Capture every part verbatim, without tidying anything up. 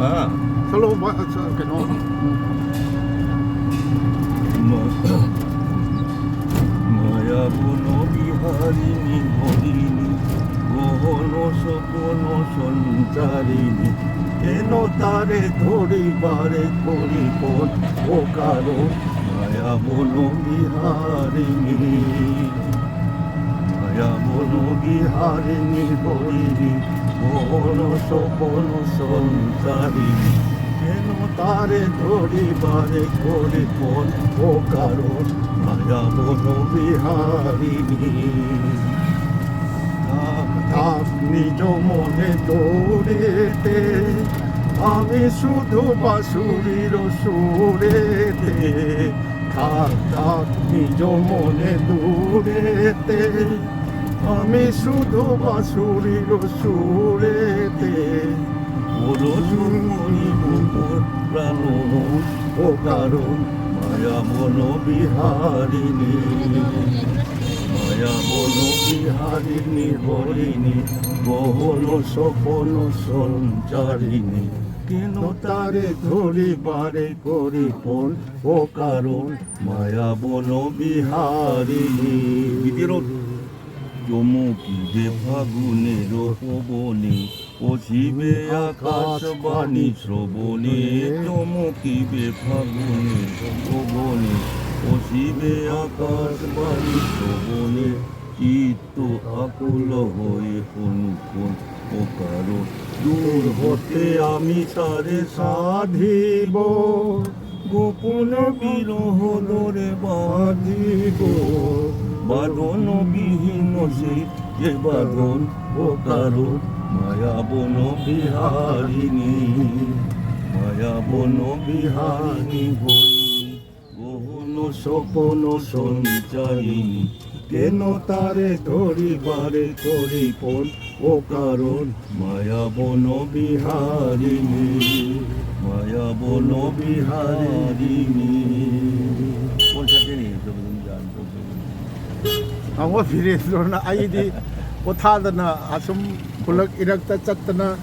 ꯍꯥ? ꯆꯠꯂꯣ, ꯚꯥꯏ, ꯑ, ꯆ-, ꯀꯩꯅꯣ꯫ ꯃ-, ꯃꯌꯥꯕꯨꯅꯣ ꯕꯤꯍꯥꯔꯤꯅꯤ ꯍꯣꯔꯤꯅꯤ, ꯒꯣꯍꯣꯅꯣ ꯁꯣꯄꯣꯅꯣ ꯁꯣꯟꯆꯥꯔꯤꯅꯤ, ꯀꯦꯅꯣ ꯇꯥꯔꯦ ꯊꯣꯔꯤ ꯕꯥꯔꯦ ꯊꯣꯔꯤ ꯄꯣꯟ ꯄꯣꯀꯥꯔꯣ, ꯃꯌꯥꯕꯨꯅꯣ ꯕꯤꯍꯥꯔꯤꯅꯤ꯫ ꯃꯌꯥꯕꯨꯅꯣ ꯕꯤꯍꯥꯔꯤꯅꯤ ꯍꯣꯔꯤꯅꯤ, ꯒꯣꯍꯣꯅꯣ ꯁꯣꯄꯣꯅꯣ ꯁꯣꯟꯆꯥꯔꯤꯅꯤ, ꯀꯦꯅꯣ ꯇꯥꯔꯦ ꯊꯣꯔꯤ ꯕꯥꯔꯦ ꯊꯣꯔꯤ ꯄꯣꯟ ꯄꯣꯀꯥꯔꯣ, ꯃꯌꯥꯕꯨꯅꯣ ꯕꯤꯍꯥꯔꯤꯅꯤ꯫ থাক, থাক নিজ মনে দূরেতে, আমি শুধু বাঁশুরির সুরেতে। থাক, থাক নিজ মনে দূরেতে, আমি শুধু বাঁশুরির সুরেতে। ওরো সুরমণি গোপর প্রাণ, ও কারণ মায়া মন বিহারিণী। মায়া মন বিহারিণী হরিণী, গহন স্বপন সঞ্চারিণী। কেন তারে ধরি বারে করি ফোন, ও কারণ মায়া বন বিহারিণী। দ্বিতীয় রোল। চমকিবে ফাগুনের পবনে, পশিবে আকাশবাণী শ্রবণে। চমকিবে ফাগুনের পবনে, পশিবে আকাশবাণী শ্রবণে। চিত্ত আকুল হয়ে অনুক্ষণ অকারণ দূর হতে আমি তারে সাধিব। গোপন বিরহ ডোরে বাঁধিব, বাঁধন বিহীন সেই যে বাঁধন অকারণ, মায়া বন বিহারিণী, মায়া বন বিহারিণী হই। গহন স্বপন সঞ্চারিণী, কেন তারে ধরি বারে করি ফোন, অকারণ মায়া বন বিহারিণী, মায়া বন বিহারিণী। ꯀꯣꯟ ꯁꯛꯀꯅꯤ ꯁꯨꯝ ꯌꯥꯟ ꯊꯣꯛꯄꯒꯤ꯫ ꯑꯃꯨꯛ ꯕꯤꯔꯦꯟꯗ꯭ꯔꯣꯅ ꯑꯩꯗꯤ ꯄꯣꯊꯥꯗꯅ ꯑꯁꯨꯝ ꯈꯨꯜꯂꯛ ꯏꯔꯛꯇ ꯆꯠꯇꯅ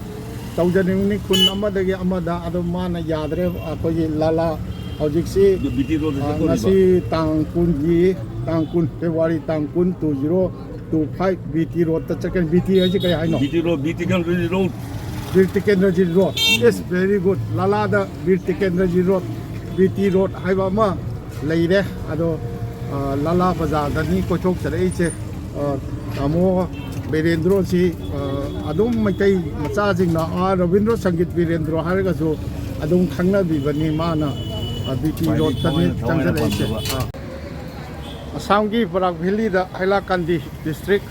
ꯇꯧꯖꯅꯤꯡꯕꯅꯤ ꯈꯨꯟ ꯑꯃꯗꯒꯤ ꯑꯃꯗ, ꯑꯗꯣ ꯃꯥꯅ ꯌꯥꯗ꯭ꯔꯦ꯫ ꯑꯩꯈꯣꯏꯒꯤ ꯂꯥꯂꯥ ꯍꯧꯖꯤꯛꯁꯤ, ꯕꯤ ꯇꯤ ꯔꯣꯗ ꯑ, ꯆꯠꯇꯣꯔꯤꯕ꯫ ꯉꯁꯤ ꯇꯥꯡ ꯀꯨꯟꯒꯤ, ꯇꯥꯡ ꯀꯨꯟ, ꯐꯦꯕ꯭ꯔꯨꯋꯥꯔꯤ ꯇꯥꯡ ꯀꯨꯟ, two zero two five, B T ꯔꯣꯗꯇ ꯆꯠꯀꯅꯤ꯫ ꯕꯤ ꯇꯤ ꯍꯥꯏꯁꯤ ꯀꯩ ꯍꯥꯏꯅꯣ? B T road, B T road. Bir Tikendrajit road. Yes, very good. ꯂꯥꯂꯥꯗ Bir Tikendrajit road, B T road ꯍꯥꯏꯕ ꯑꯃ ꯂꯩꯔꯦ꯫ ꯑꯗꯣ, ꯑ, ꯂꯥꯂꯥ ꯕꯖꯥꯔꯗꯅꯤ ꯀꯣꯏꯊꯣꯛꯆꯔꯛꯏꯁꯦ꯫ ꯑ, ꯇꯥꯃꯣ ꯕꯤꯔꯦꯟꯗ꯭ꯔꯣꯁꯤ, ꯑ, ꯑꯗꯨꯝ ꯃꯩꯇꯩ ꯃꯆꯥꯁꯤꯡꯅ, ꯑꯥ, ꯔꯕꯤꯟꯗ꯭ꯔꯣ ꯁꯪꯒꯤꯠ ꯕꯤꯔꯦꯟꯗ꯭ꯔꯣ ꯍꯥꯏꯔꯒꯁꯨ ꯑꯗꯨꯝ ꯈꯪꯅꯕꯤꯕꯅꯤ꯫ ꯃꯥꯅ, ꯑ, ꯕꯤ ꯇꯤ ꯈ꯭ꯋꯥꯏꯗꯒꯤ ꯔꯣꯗꯇꯅꯤ ꯊꯋꯥꯏꯅ, ꯊꯋꯥꯏꯅ ꯆꯪꯁꯤꯜꯂꯛꯏꯁꯦ꯫ ꯄꯥꯝꯖꯕ꯫ ꯑ, ꯑꯁꯥꯝꯒꯤ ꯕꯔꯥꯛ ꯚꯦꯂꯤꯗ ꯍꯥꯏꯂꯥꯀꯥꯟꯗꯤ ꯗꯤꯁꯇ꯭ꯔꯤꯛ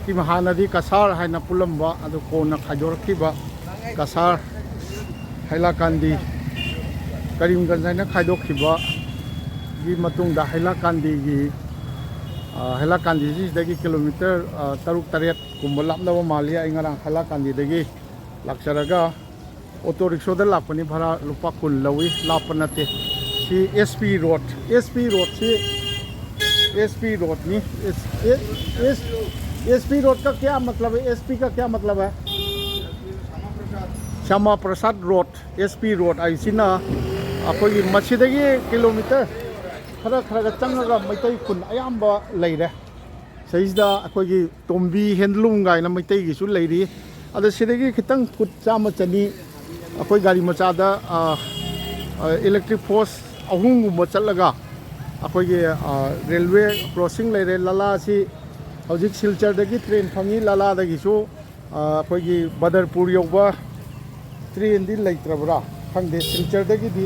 ꯁꯤ ꯍꯥꯟꯅꯗꯤ ꯀꯁꯥꯔ ꯍꯥꯏꯅ ꯄꯨꯜꯂꯝꯕ, ꯑꯗꯨ ꯀꯣꯟꯅ ꯈꯥꯏꯗꯣꯔꯛꯈꯤꯕ ꯀꯁꯥꯔ, ꯍꯥꯏꯂꯥꯀꯥꯟꯗꯤ, ꯀꯔꯤꯝꯒꯟꯖ ꯍꯥꯏꯅ ꯈꯥꯏꯗꯣꯛꯈꯤꯕꯒꯤ ꯃꯇꯨꯡꯗ ꯍꯥꯏꯂꯥꯀꯥꯟꯗꯤꯒꯤ, ꯑ, ꯍꯥꯏꯂꯥꯀꯥꯟꯗꯤꯁꯤꯗꯒꯤ ꯀꯤꯂꯣꯃꯤꯇꯔ, ꯑ, ꯇꯔꯨꯛ ꯇꯔꯦꯠ ꯀꯨꯝꯕ ꯂꯥꯞꯅꯕ ꯃꯥꯜꯂꯤ꯫ ꯑꯩ ꯉꯔꯥꯡ ꯍꯥꯏꯂꯥꯀꯥꯟꯗꯤꯗꯒꯤ ꯂꯥꯛꯆꯔꯒ ꯑꯣꯇꯣ ꯔꯤꯛꯁꯣꯗ ꯂꯥꯛꯄꯅꯤ, ꯚꯔꯥ ꯂꯨꯄꯥ ꯀꯨꯟ ꯂꯧꯏ, ꯂꯥꯞꯄ ꯅꯠꯇꯦ꯫ C S P road, S P ꯔꯣꯗꯁꯤ, S P ꯔꯣꯗꯅꯤ꯫ ꯑꯦꯁ, ꯑꯦꯁ, ꯑꯦꯁ, ꯑꯦꯁ ꯄꯤ ꯔꯣꯗ ꯀ ꯀꯌꯥ ꯃꯇꯂꯕ ꯍꯥꯏ? ꯑꯦꯁ ꯄꯤ ꯀ ꯀꯌꯥ ꯃꯇꯂꯕ ꯍꯥꯏ? ꯁ꯭ꯌꯥꯃꯥ ꯄ꯭ꯔꯁꯥꯗ ꯔꯣꯗ, ꯑꯦꯁ ꯄꯤ ꯔꯣꯗ ꯍꯥꯏꯁꯤꯅ ꯑꯩꯈꯣꯏꯒꯤ ꯃꯁꯤꯗꯒꯤ ꯀꯤꯂꯣꯃꯤꯇꯔ ꯈꯔ ꯈꯔꯒ ꯆꯪꯉꯒ ꯃꯩꯇꯩ ꯈꯨꯟ ꯑꯌꯥꯝꯕ ꯂꯩꯔꯦ꯫ ꯁꯤꯗꯩꯁꯤꯗ ꯑꯩꯈꯣꯏꯒꯤ ꯇꯣꯝꯕꯤ ꯍꯦꯟꯗꯂꯨꯝ ꯀꯥꯏꯅ ꯃꯩꯇꯩꯒꯤꯁꯨ ꯂꯩꯔꯤ꯫ ꯑꯗ ꯁꯤꯗꯒꯤ ꯈꯤꯇꯪ ꯐꯨꯠ ꯆꯥꯝꯃ ꯆꯅꯤ ꯑꯩꯈꯣꯏ ꯒꯥꯔꯤ ꯃꯆꯥꯗ, ꯑ, ꯑ, ꯏꯂꯦꯛꯇ꯭ꯔꯤꯛ ꯄꯣꯁ ꯑꯍꯨꯝꯒꯨꯝꯕ ꯆꯠꯂꯒ ꯑꯩꯈꯣꯏꯒꯤ, ꯑ, ꯔꯦꯜꯋꯦ ꯀ꯭ꯔꯣꯁꯤꯡ ꯂꯩꯔꯦ꯫ ꯂꯥꯂꯥꯁꯤ ꯍꯧꯖꯤꯛ ꯁꯤꯜꯆꯔꯗꯒꯤ ꯇ꯭ꯔꯦꯟ ꯐꯪꯉꯤ, ꯂꯥꯂꯥꯗꯒꯤꯁꯨ, ꯑ, ꯑꯩꯈꯣꯏꯒꯤ ꯕꯗꯔꯄꯨꯔ ꯌꯧꯕ ꯇ꯭ꯔꯦꯟꯗꯤ ꯂꯩꯇ꯭ꯔꯕ꯭ꯔꯥ ꯈꯪꯗꯦ꯫ ꯁꯤꯜꯆꯔꯗꯒꯤꯗꯤ,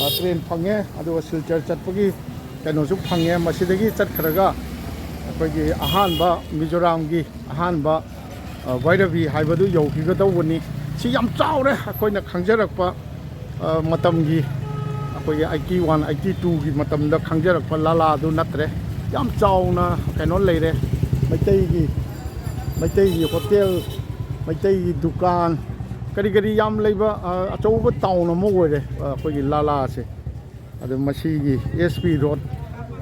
ꯑ, ꯇ꯭ꯔꯦꯟ ꯐꯪꯉꯦ, ꯑꯗꯨꯒ ꯁꯤꯜꯆꯔ ꯆꯠꯄꯒꯤ ꯀꯩꯅꯣꯁꯨ ꯐꯪꯉꯦ꯫ ꯃꯁꯤꯗꯒꯤ ꯆꯠꯈ꯭ꯔꯒ ꯑꯩꯈꯣꯏꯒꯤ ꯑꯍꯥꯟꯕ ꯃꯤꯖꯣꯔꯥꯝꯒꯤ ꯑꯍꯥꯟꯕ, ꯑ, ꯚꯩꯔꯕꯤ ꯍꯥꯏꯕꯗꯨ ꯌꯧꯈꯤꯒꯗꯧꯕꯅꯤ꯫ ꯁꯤ ꯌꯥꯝ ꯆꯥꯎꯔꯦ꯫ ꯑꯩꯈꯣꯏꯅ ꯈꯪꯖꯔꯛꯄ, ꯑ, ꯃꯇꯝꯒꯤ, ꯑꯩꯈꯣꯏꯒꯤ eighty one, eighty two ꯒꯤ ꯃꯇꯝꯗ ꯈꯪꯖꯔꯛꯄ ꯂꯥꯂꯥꯗꯨ ꯅꯠꯇ꯭ꯔꯦ꯫ ꯌꯥꯝ ꯆꯥꯎꯅ ꯀꯩꯅꯣ ꯂꯩꯔꯦ꯫ ꯃꯩꯇꯩꯒꯤ, ꯃꯩꯇꯩꯒꯤ ꯍꯣꯇꯦꯜ, ꯃꯩꯇꯩꯒꯤ ꯗꯨꯀꯥꯟ, ꯀꯔꯤ ꯀꯔꯤ ꯌꯥꯝ ꯂꯩꯕ, ꯑ, ꯑꯆꯧꯕ ꯇꯥꯎꯟ ꯑꯃ ꯑꯣꯏꯔꯦ, ꯑ, ꯑꯩꯈꯣꯏꯒꯤ ꯂꯥꯂꯥꯁꯦ꯫ ꯑꯗꯨ ꯃꯁꯤꯒꯤ ꯑꯦꯁ ꯄꯤ ꯔꯣꯗ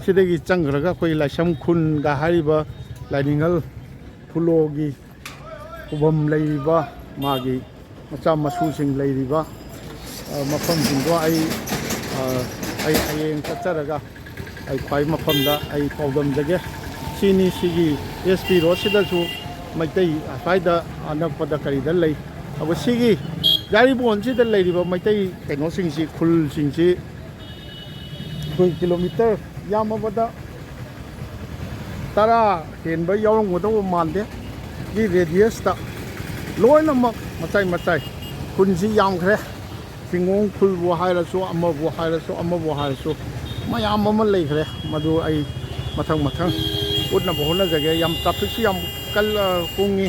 ꯁꯤꯗꯒꯤ ꯆꯪꯈ꯭ꯔꯒ ꯑꯩꯈꯣꯏ ꯂꯥꯏꯁ꯭ꯔꯝ ꯈꯨꯟꯒ ꯍꯥꯏꯔꯤꯕ ꯂꯥꯏꯅꯤꯡꯊꯧ ꯐꯨꯂꯣꯒꯤ ꯈꯨꯕꯝ ꯂꯩꯔꯤꯕ ꯃꯥꯒꯤ ꯃꯆꯥ ꯃꯁꯨꯁꯤꯡ ꯂꯩꯔꯤꯕ, ꯑ, ꯃꯐꯝꯁꯤꯡꯗꯣ ꯑꯩ, ꯑ, ꯑꯩ ꯍꯌꯦꯡ ꯆꯠꯆꯔꯒ ꯑꯩ ꯈ꯭ꯋꯥꯏ ꯃꯐꯝꯗ ꯑꯩ ꯄꯥꯎꯗꯝꯖꯒꯦ꯫ ꯁꯤꯅꯤ ꯁꯤꯒꯤ S P road ꯁꯤꯗꯁꯨ ꯃꯩꯇꯩ ꯑꯁ꯭ꯋꯥꯏꯗ ꯑꯅꯛꯄꯗ ꯀꯔꯤꯗ ꯂꯩ꯫ ꯑꯗꯨꯒ ꯁꯤꯒꯤ ꯌꯥꯔꯤꯄꯣꯛꯁꯤꯗ ꯂꯩꯔꯤꯕ ꯃꯩꯇꯩ ꯀꯩꯅꯣꯁꯤꯡꯁꯤ, ꯈꯨꯜꯁꯤꯡꯁꯤ ꯑꯩꯈꯣꯏ kilometre ꯌꯥꯝꯃꯕꯗ ꯇꯔꯥ ꯍꯦꯟꯕ ꯌꯥꯎꯔꯝꯒꯗꯧꯕ ꯃꯥꯟꯗꯦ꯫ ꯒꯤ radius ꯇ ꯂꯣꯏꯅꯃꯛ ꯃꯆꯥꯏ ꯃꯆꯥꯏ ꯈꯨꯟꯁꯤ ꯌꯥꯝꯈ꯭ꯔꯦ꯫ ꯆꯤꯡꯉꯣꯡ ꯈꯨꯜꯕꯨ ꯍꯥꯏꯔꯁꯨ, ꯑꯃꯕꯨ ꯍꯥꯏꯔꯁꯨ, ꯑꯃꯕꯨ ꯍꯥꯏꯔꯁꯨ, ꯃꯌꯥꯝ ꯑꯃ ꯂꯩꯈ꯭ꯔꯦ꯫ ꯃꯗꯨ ꯑꯩ ꯃꯊꯪ ꯃꯊꯪ ꯎꯠꯅꯕ ꯍꯣꯠꯅꯖꯒꯦ꯫ ꯌꯥꯝ traffic ꯁꯨ ꯌꯥꯝ ꯀꯜꯂ ꯀꯨꯡꯉꯤ꯫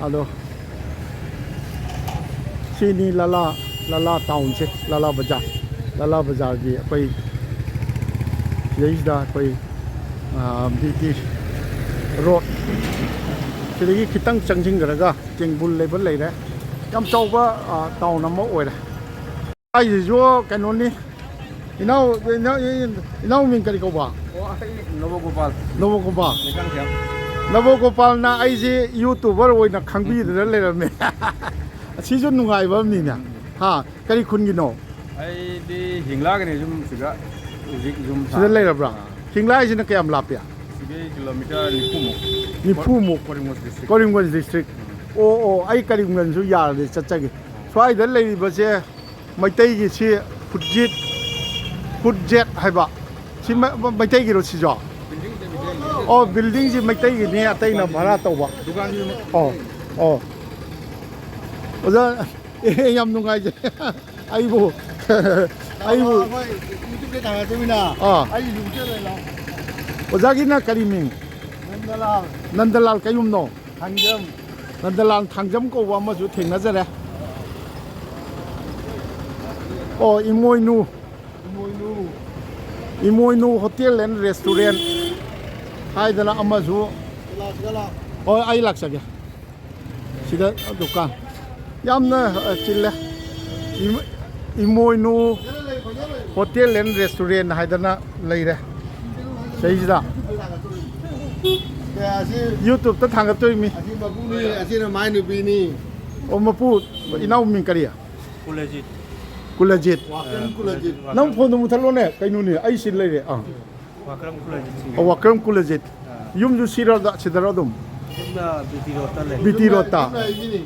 ꯑꯗꯣ ꯁꯤꯅꯤ ꯂꯥꯂꯥ, ꯂꯥꯂꯥ town ꯁꯦ, ꯂꯥꯂꯥ ꯕꯖꯥꯔ꯫ ꯂꯥꯂꯥ ꯕꯖꯥꯔꯒꯤ ꯑꯩꯈꯣꯏ ꯁꯤꯗꯩꯁꯤꯗ ꯑꯩꯈꯣꯏ, ꯑ, B T road ꯁꯤꯗꯒꯤ ꯈꯤꯇꯪ ꯆꯪꯁꯤꯟꯈ꯭ꯔꯒ ꯀꯦꯡꯕꯨꯜ ꯂꯩꯕ ꯂꯩꯔꯦ꯫ ꯌꯥꯝ ꯆꯥꯎꯕ, ꯑ, town ꯑꯃ ꯑꯣꯏꯔꯦ꯫ ꯑꯩꯁꯤꯁꯨ ꯀꯩꯅꯣꯅꯤ, ꯏꯅꯥꯎ, ꯏꯅꯥꯎ, ꯏꯅꯥꯎ ꯃꯤꯡ ꯀꯔꯤ ꯀꯧꯕ? ꯑꯣ, ꯑꯩ ꯅꯕꯒꯣꯄꯥꯜ꯫ ꯅꯕꯒꯣꯄꯥꯜ꯫ ꯂꯩꯀꯥꯡꯊꯦꯝ꯫ ꯅꯕꯒꯣꯄꯥꯜꯅ ꯑꯩꯁꯤ YouTuber ꯑꯣꯏꯅ ꯈꯪꯕꯤꯗꯅ ꯂꯩꯔꯝꯃꯦ꯫ ꯑꯁꯤꯁꯨ ꯅꯨꯡꯉꯥꯏꯕ ꯑꯃꯅꯤꯅꯦ꯫ ꯍꯥ, ꯀꯔꯤ ꯈꯨꯟꯒꯤꯅꯣ? ꯑꯩꯗꯤ ꯍꯤꯡꯂꯥꯒꯤꯅꯤ, ꯁꯨꯝ ꯁꯤꯗ ꯍꯧꯖꯤꯛ ꯌꯨꯝ ꯁꯤꯗ ꯁꯥꯔꯤ꯫ ꯂꯩꯔꯕ꯭ꯔꯥ? ꯑꯥ꯫ ꯍꯤꯡꯂꯥ ꯍꯥꯏꯁꯤꯅ ꯀꯌꯥꯝ ꯂꯥꯞꯄꯤ? ꯁꯤꯗꯩ kilometre ꯅꯤꯐꯨꯃꯨꯛ꯫ ꯅꯤꯐꯨꯃꯨꯛ꯫ ꯀꯣ-, ꯀꯣꯔꯤꯃꯒꯣꯟ district꯫ ꯀꯣꯔꯤꯃꯒꯣꯟ district꯫ ꯑꯣ, ꯑꯣ, ꯑꯩ ꯀꯔꯤꯝꯒꯟꯁꯨ ꯌꯥꯔꯗꯤ ꯆꯠꯆꯒꯦ꯫ ꯁ꯭ꯋꯥꯏꯗ ꯂꯩꯔꯤꯕꯁꯦ ꯃꯩꯇꯩꯒꯤ ꯁꯤ ꯐꯨꯠꯖꯤꯠ, ꯐꯨꯠꯖꯦꯠ ꯍꯥꯏꯕ, ꯁꯤ ꯃ-, ꯃ-, ꯃꯩꯇꯩꯒꯤꯔꯣ ꯁꯤꯁꯨ? ꯑꯣ, building ꯁꯤ ꯃꯩꯇꯩꯒꯤꯅꯦ, ꯑꯇꯩꯅ ꯚꯔꯥ ꯇꯧꯕ꯫ ꯗꯨꯀꯥꯟꯁꯤ ꯑꯣ, ꯑꯣ꯫ ꯑꯣꯖꯥ, ꯑꯦ, ꯌꯥꯝ ꯅꯨꯡꯉꯥꯏꯖꯩ꯫ ꯑꯩꯕꯨ, ꯑꯩꯕꯨ ꯑꯩꯈꯣꯏ YouTube ꯇ ꯊꯥꯒꯠꯇꯣꯏꯃꯤꯅ꯫ ꯑꯥ꯫ ꯑꯩ YouTube ꯇ ꯂꯩ ꯂꯥꯎ꯫ ꯑꯣꯖꯥꯒꯤꯅ ꯀꯔꯤ ꯃꯤꯡ? ꯅꯟꯗꯂꯥꯜ꯫ ꯅꯟꯗꯂꯥꯜ ꯀꯩꯌꯨꯝꯅꯣ? ꯊꯥꯡꯖꯝ꯫ ꯅꯟꯗꯂꯥꯜ ꯊꯥꯡꯖꯝ ꯀꯧꯕ ꯑꯃꯁꯨ ꯊꯦꯡꯅꯖꯔꯦ꯫ ꯑꯣ, ꯏꯃꯣꯏꯅꯨ꯫ ꯏꯃꯣꯏꯅꯨ꯫ ꯏꯃꯣꯏꯅꯨ Hotel and Restaurant ꯍꯥꯏꯗꯅ ꯑꯃꯁꯨ꯫ ꯁꯤꯗ ꯂꯥꯛꯑꯣ, ꯁꯤꯗ ꯂꯥꯛꯑꯣ꯫ ꯍꯣꯏ, ꯑꯩ ꯂꯥꯛꯆꯒꯦ꯫ ꯁꯤꯗ ꯗꯨꯀꯥꯟ ꯌꯥꯝꯅ, ꯑ, ꯆꯤꯜꯂꯦ꯫ ꯏꯃꯣ-, ꯏꯃꯣꯏꯅꯨ Hotel and Restaurant ꯍꯥꯏꯗꯅ ꯂꯩꯔꯦ꯫ ꯁꯤꯗꯩꯁꯤꯗ ꯑꯦ, ꯑꯁꯤ YouTube ꯇ ꯊꯥꯡꯒꯠꯇꯣꯏꯅꯤ꯫ ꯑꯁꯤ ꯃꯄꯨꯅꯤ, ꯑꯁꯤꯅ ꯃꯥꯏ ꯅꯨꯄꯤꯅꯤ꯫ ꯑꯣ, ꯃꯄꯨ, ꯏꯅꯥꯎ ꯃꯤꯡ ꯀꯔꯤ? ꯀꯨꯂꯖꯤꯠ꯫ ꯀꯨꯂꯖꯤꯠ꯫ ꯋꯥꯀ꯭ꯔꯝ ꯀꯨꯂꯖꯤꯠ꯫ ꯅꯪ ꯐꯣꯟꯗꯣ ꯃꯨꯊꯠꯂꯣꯅꯦ, ꯀꯩꯅꯣꯅꯦ, ꯑꯩ ꯁꯤ ꯂꯩꯔꯦ꯫ ꯑꯥ꯫ ꯋꯥꯀ꯭ꯔꯝ ꯀꯨꯂꯖꯤꯠ ꯁꯤꯡ꯫ ꯑꯣ, ꯋꯥꯀ꯭ꯔꯝ ꯀꯨꯂꯖꯤꯠ꯫ ꯑꯥ꯫ ꯌꯨꯝꯁꯨ ꯁꯤꯔꯣꯗ, ꯁꯤꯗꯔꯣ ꯑꯗꯨꯝ? ꯌꯨꯝꯅ ꯕꯤ ꯇꯤ ꯔꯣꯗꯇ ꯂꯩ꯫ ꯕꯤ ꯇꯤ ꯔꯣꯗꯇ꯫ ꯌꯨꯝꯅ ꯑꯩꯒꯤꯅꯤ꯫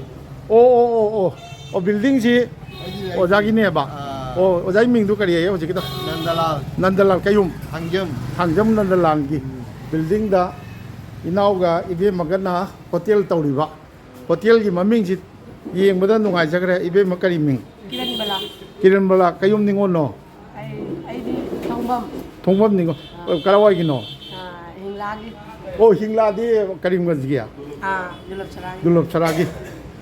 ꯑꯣ, ꯑꯣ, ꯑꯣ, ꯑꯣ꯫ ꯑꯣ, building ꯁꯤ ꯑꯩꯒꯤ, ꯑꯩꯒꯤ꯫ ꯑꯣꯖꯥꯒꯤꯅꯦꯕ? ꯑꯥ꯫ ꯑꯣ, ꯑꯣꯖꯥꯒꯤ ꯃꯤꯡꯗꯨ ꯀꯔꯤ ꯍꯥꯏꯌꯦ ꯍꯧꯖꯤꯛꯀꯤꯗꯣ? ꯅꯟꯗꯂꯥꯜ꯫ ꯅꯟꯗꯂꯥꯜ ꯀꯌꯨꯝ? ꯊꯥꯡꯖꯝ꯫ ꯊꯥꯡꯖꯝ ꯅꯟꯗꯂꯥꯜꯒꯤ ꯎꯝ꯫ Building ꯗ ꯏꯅꯥꯎꯒ ꯏꯕꯦꯝꯃꯒꯅ ꯍꯣꯇꯦꯜ ꯇꯧꯔꯤꯕ꯫ ꯍꯣꯇꯦꯜꯒꯤ ꯃꯃꯤꯡꯁꯤ ꯌꯦꯡꯕꯗ ꯅꯨꯡꯉꯥꯏꯖꯈ꯭ꯔꯦ꯫ ꯏꯕꯦꯝꯃ ꯀꯔꯤ ꯃꯤꯡ? ꯀꯤꯔꯟꯕꯂꯥ꯫ ꯀꯤꯔꯟꯕꯂꯥ ꯀꯌꯨꯝ ꯅꯤꯉꯣꯜꯅꯣ? ꯑꯩ, ꯑꯩꯗꯤ ꯊꯣꯡꯕꯝ꯫ ꯊꯣꯡꯕꯝ ꯅꯤꯉꯣꯜ꯫ ꯑꯥ꯫ ꯀꯔꯥꯏꯋꯥꯏꯒꯤꯅꯣ? ꯑꯥ, ꯍꯤꯡꯂꯥꯒꯤ꯫ ꯑꯣ, ꯍꯤꯡꯂꯥꯗꯤ ꯀꯔꯤꯝꯒꯟꯖꯒꯤ? ꯑꯥ, ꯗꯨꯂꯞ ꯁꯔꯥꯒꯤ꯫ ꯗꯨꯂꯞ ꯁꯔꯥꯒꯤ꯫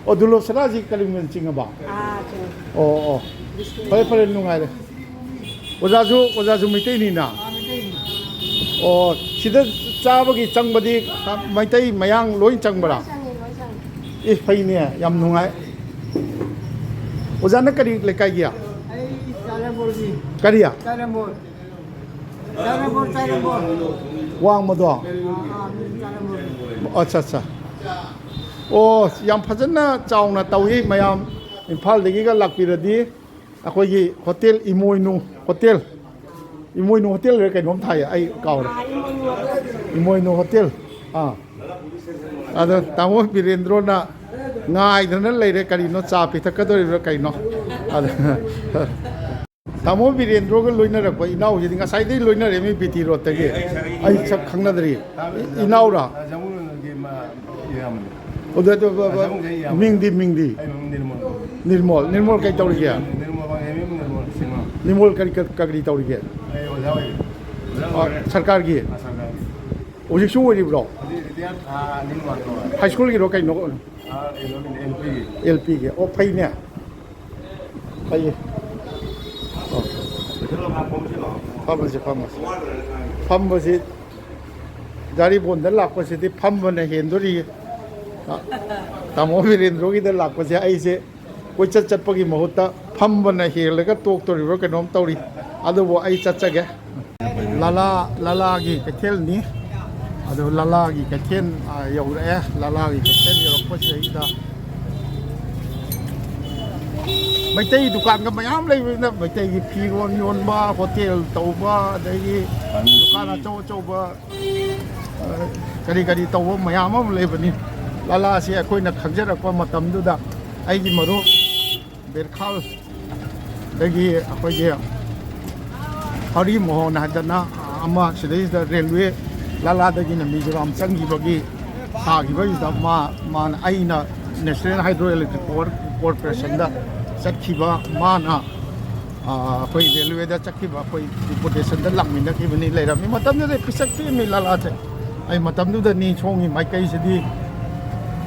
ꯑꯣ, ꯗꯨꯂꯞ ꯁꯔꯥꯁꯤ ꯀꯔꯤꯝꯒꯟ ꯆꯤꯡꯉꯕ? ꯑꯥ, ꯆꯤꯡꯉꯤ꯫ ꯑꯣ, ꯑꯣ꯫ ꯕꯤꯁꯅꯨ꯫ ꯐꯔꯦ, ꯐꯔꯦ, ꯅꯨꯡꯉꯥꯏꯔꯦ꯫ ꯑꯣꯖꯥꯁꯨ, ꯑꯣꯖꯥꯁꯨ ꯃꯩꯇꯩꯅꯤꯅ? ꯑꯥ, ꯃꯩꯇꯩꯅꯤ꯫ ꯑꯣ, ꯁꯤꯗ ꯆꯥꯕꯒꯤ ꯆꯪꯕꯗꯤ ꯃꯩꯇꯩ ꯃꯌꯥꯡ ꯂꯣꯏ ꯆꯪꯕ꯭ꯔꯥ? ꯂꯣꯏ ꯆꯪꯉꯤ, ꯂꯣꯏ ꯆꯪꯉꯤ꯫ ꯑꯦ, ꯐꯩꯅꯦ, ꯌꯥꯝ ꯅꯨꯡꯉꯥꯏ꯫ ꯑꯣꯖꯥꯅ ꯀꯔꯤ ꯂꯩꯀꯥꯏꯒꯤ? ꯑꯩ ꯆꯥꯏꯔꯦꯝꯕꯣꯜꯒꯤ꯫ ꯀꯔꯤ? ꯆꯥꯏꯔꯦꯝꯕꯣꯜ꯫ ꯆꯥꯏꯔꯦꯝꯕꯣꯜ, ꯆꯥꯏꯔꯦꯝꯕꯣꯜ꯫ ꯋꯥꯡꯃꯗꯣ? ꯑꯥ, ꯑꯥ, ꯆꯥꯏꯔꯦꯝꯕꯣꯜ꯫ ꯑꯠꯆꯥ, ꯑꯠꯆꯥ꯫ ꯑꯣ, ꯌꯥꯝ ꯐꯖꯅ ꯆꯥꯎꯅ ꯇꯧꯏ ꯃꯌꯥꯝ꯫ ꯏꯝꯐꯥꯜꯗꯒꯤꯒ ꯂꯥꯛꯄꯤꯔꯗꯤ ꯑꯩꯈꯣꯏꯒꯤ ꯍꯣꯇꯦꯜ ꯏꯃꯣꯏꯅꯨ ꯍꯣꯇꯦꯜ, ꯏꯃꯣꯏꯅꯨ ꯍꯣꯇꯦꯜ ꯍꯥꯏꯔ ꯀꯩꯅꯣꯝ ꯊꯥꯏ, ꯑꯩ ꯀꯥꯎꯔꯦ꯫ ꯏꯃꯣꯏꯅꯨ ꯍꯣꯇꯦꯜ꯫ ꯑꯥ꯫ ꯑꯗꯣ ꯇꯥꯃꯣ ꯕꯤꯔꯦꯟꯗ꯭ꯔꯣꯅ ꯉꯥꯏꯗꯅ ꯂꯩꯔꯦ, ꯀꯔꯤꯅꯣ, ꯆꯥ ꯄꯤꯊꯛꯀꯗꯧꯔꯤꯕ꯭ꯔꯥ ꯀꯩꯅꯣ? ꯑꯗ ꯇꯥꯃꯣ ꯕꯤꯔꯦꯟꯗ꯭ꯔꯣꯒ ꯂꯣꯏꯅꯔꯛꯄ ꯏꯅꯥꯎꯁꯤꯗꯤ ꯉꯁꯥꯏꯗꯩ ꯂꯣꯏꯅꯔꯦ, ꯃꯤ ꯕꯤ ꯇꯤ ꯔꯣꯗꯇꯒꯤ꯫ ꯑꯩ ꯁꯛ ꯈꯪꯅꯗ꯭ꯔꯤ꯫ ꯏꯅꯥꯎꯔꯥ? ꯖꯃꯨꯅꯒꯤ ꯃ-, ꯏꯌꯥꯝꯕꯅꯤ꯫ ꯑꯗꯨ, ꯑꯗꯨ, ꯕ-, ꯕ-, ꯖꯃꯨꯒꯤ ꯏꯌꯥꯝꯕ꯫ ꯃꯤꯡꯗꯤ, ꯃꯤꯡꯗꯤ? ꯑꯩ ꯃꯤꯡ ꯅꯤꯔꯃꯜ꯫ ꯅꯤꯔꯃꯜ, ꯅꯤꯔꯃꯜ ꯀꯩ ꯇꯧꯔꯤꯒꯦ? ꯅꯤꯔꯃꯜ ꯄꯥꯡꯒꯩ, ꯅꯤꯔꯃꯜ ꯁꯤꯡꯍ꯫ ꯅꯤꯔꯃꯜ ꯀꯔꯤ, ꯀꯔꯤ, ꯀꯔꯤ ꯇꯧꯔꯤꯒꯦ? ꯑꯩ ꯑꯣꯖꯥ ꯑꯣꯏꯔꯤ꯫ ꯑꯣꯖꯥ ꯑ, ꯑꯣꯏꯔꯦ꯫ ꯁꯔꯀꯥꯔꯒꯤ? ꯑ, ꯁꯔꯀꯥꯔꯒꯤ꯫ ꯍꯧꯖꯤꯛꯁꯨ ꯑꯣꯏꯔꯤꯕ꯭ꯔꯣ? ꯍꯧꯖꯤꯛ ꯔꯤꯇꯥꯌꯔ ꯊꯥ ꯑꯅꯤ ꯃꯃꯥꯡꯗ ꯑꯣꯏꯔꯦ꯫ ꯍꯥꯏ ꯁ꯭ꯀꯨꯜꯒꯤꯔꯣ ꯀꯩꯅꯣ? ꯑ, ꯀꯩꯅꯣꯒꯤꯅꯤ, ꯑꯦꯜ ꯄꯤꯒꯤ꯫ ꯑꯦꯜ ꯄꯤꯒꯤ꯫ ꯑꯣ, ꯐꯩꯅꯦ꯫ ꯐꯩꯌꯦ꯫ ꯑꯣ꯫ ꯐꯝꯃꯁꯤ, ꯐꯝꯃꯁꯤ꯫ ꯐꯝꯕꯁꯤ ꯖꯥꯔꯤꯕꯣꯟꯗ ꯂꯥꯛꯄꯁꯤꯗꯤ ꯐꯝꯕꯅ ꯍꯦꯟꯗꯣꯔꯤ꯫ ꯇꯥꯃꯣ ꯕꯤꯔꯦꯟꯗ꯭ꯔꯣꯒꯤꯗ ꯂꯥꯛꯄꯁꯦ ꯑꯩꯁꯦ ꯀꯣꯏꯆꯠ ꯆꯠꯄꯒꯤ ꯃꯍꯨꯠꯇ ꯐꯝꯕꯅ ꯍꯦꯜꯂꯒ ꯇꯣꯛꯇꯣꯔꯤꯕ꯭ꯔꯥ ꯀꯩꯅꯣꯝ ꯇꯧꯔꯤ꯫ ꯑꯗꯨꯕꯨ ꯑꯩ ꯆꯠꯆꯒꯦ꯫ ꯂꯥꯂꯥ, ꯂꯥꯂꯥꯒꯤ ꯀꯩꯊꯦꯜꯅꯤ꯫ ꯑꯗꯨ ꯂꯥꯂꯥꯒꯤ ꯀꯩꯊꯦꯜ, ꯑ, ꯌꯧꯔꯛꯑꯦ꯫ ꯂꯥꯂꯥꯒꯤ ꯀꯩꯊꯦꯜ ꯌꯧꯔꯛꯄꯁꯤꯗꯩꯗ ꯃꯩꯇꯩ ꯗꯨꯀꯥꯟꯒ ꯃꯌꯥꯝ ꯂꯩꯕꯅꯤꯅ, ꯃꯩꯇꯩꯒꯤ ꯐꯤꯔꯣꯜ ꯌꯣꯟꯕ, ꯍꯣꯇꯦꯜ ꯇꯧꯕ, ꯑꯗꯒꯤ ꯗꯨꯀꯥꯟ ꯑꯆꯧ ꯑꯆꯧꯕ, ꯑ, ꯀꯔꯤ ꯀꯔꯤ ꯇꯧꯕ ꯃꯌꯥꯝ ꯑꯃ ꯂꯩꯕꯅꯤ꯫ ꯂꯥꯂꯥꯁꯤ ꯑꯩꯈꯣꯏꯅ ꯈꯪꯖꯔꯛꯄ ꯃꯇꯝꯗꯨꯗ ꯑꯩꯒꯤ ꯃꯔꯨꯞ ꯕꯦꯔꯈꯥꯜꯗꯒꯤ ꯑꯩꯈꯣꯏꯒꯤ ꯍꯔꯤ ꯃꯣꯍꯟ ꯍꯥꯏꯗꯅ ꯑꯃ ꯁꯤꯗꯩꯁꯤꯗ ꯔꯦꯜꯋꯦ ꯂꯥꯂꯥꯗꯒꯤꯅ ꯃꯤꯖꯣꯔꯥꯝ ꯆꯪꯈꯤꯕꯒꯤ ꯁꯥꯈꯤꯕꯁꯤꯗ ꯃꯥ, ꯃꯥꯅ, ꯑꯩꯅ National Hydroelectric Power Corporationꯗ ꯆꯠꯈꯤꯕ, ꯃꯥꯅ, ꯑ, ꯑꯩꯈꯣꯏ ꯔꯦꯜꯋꯦꯗ ꯆꯠꯈꯤꯕ, ꯑꯩꯈꯣꯏ ꯗꯤꯄꯨꯇꯦꯁꯟꯗ ꯂꯥꯛꯃꯤꯟꯅꯈꯤꯕꯅꯤ, ꯂꯩꯔꯝꯃꯤ꯫ ꯃꯇꯝꯗꯨꯗ ꯄꯤꯁꯛ ꯄꯤꯛꯏꯃꯤ ꯂꯥꯂꯥꯁꯦ꯫ ꯑꯩ ꯃꯇꯝꯗꯨꯗꯅꯤ ꯁꯣꯝꯒꯤ ꯃꯥꯏꯀꯩꯁꯤꯗꯤ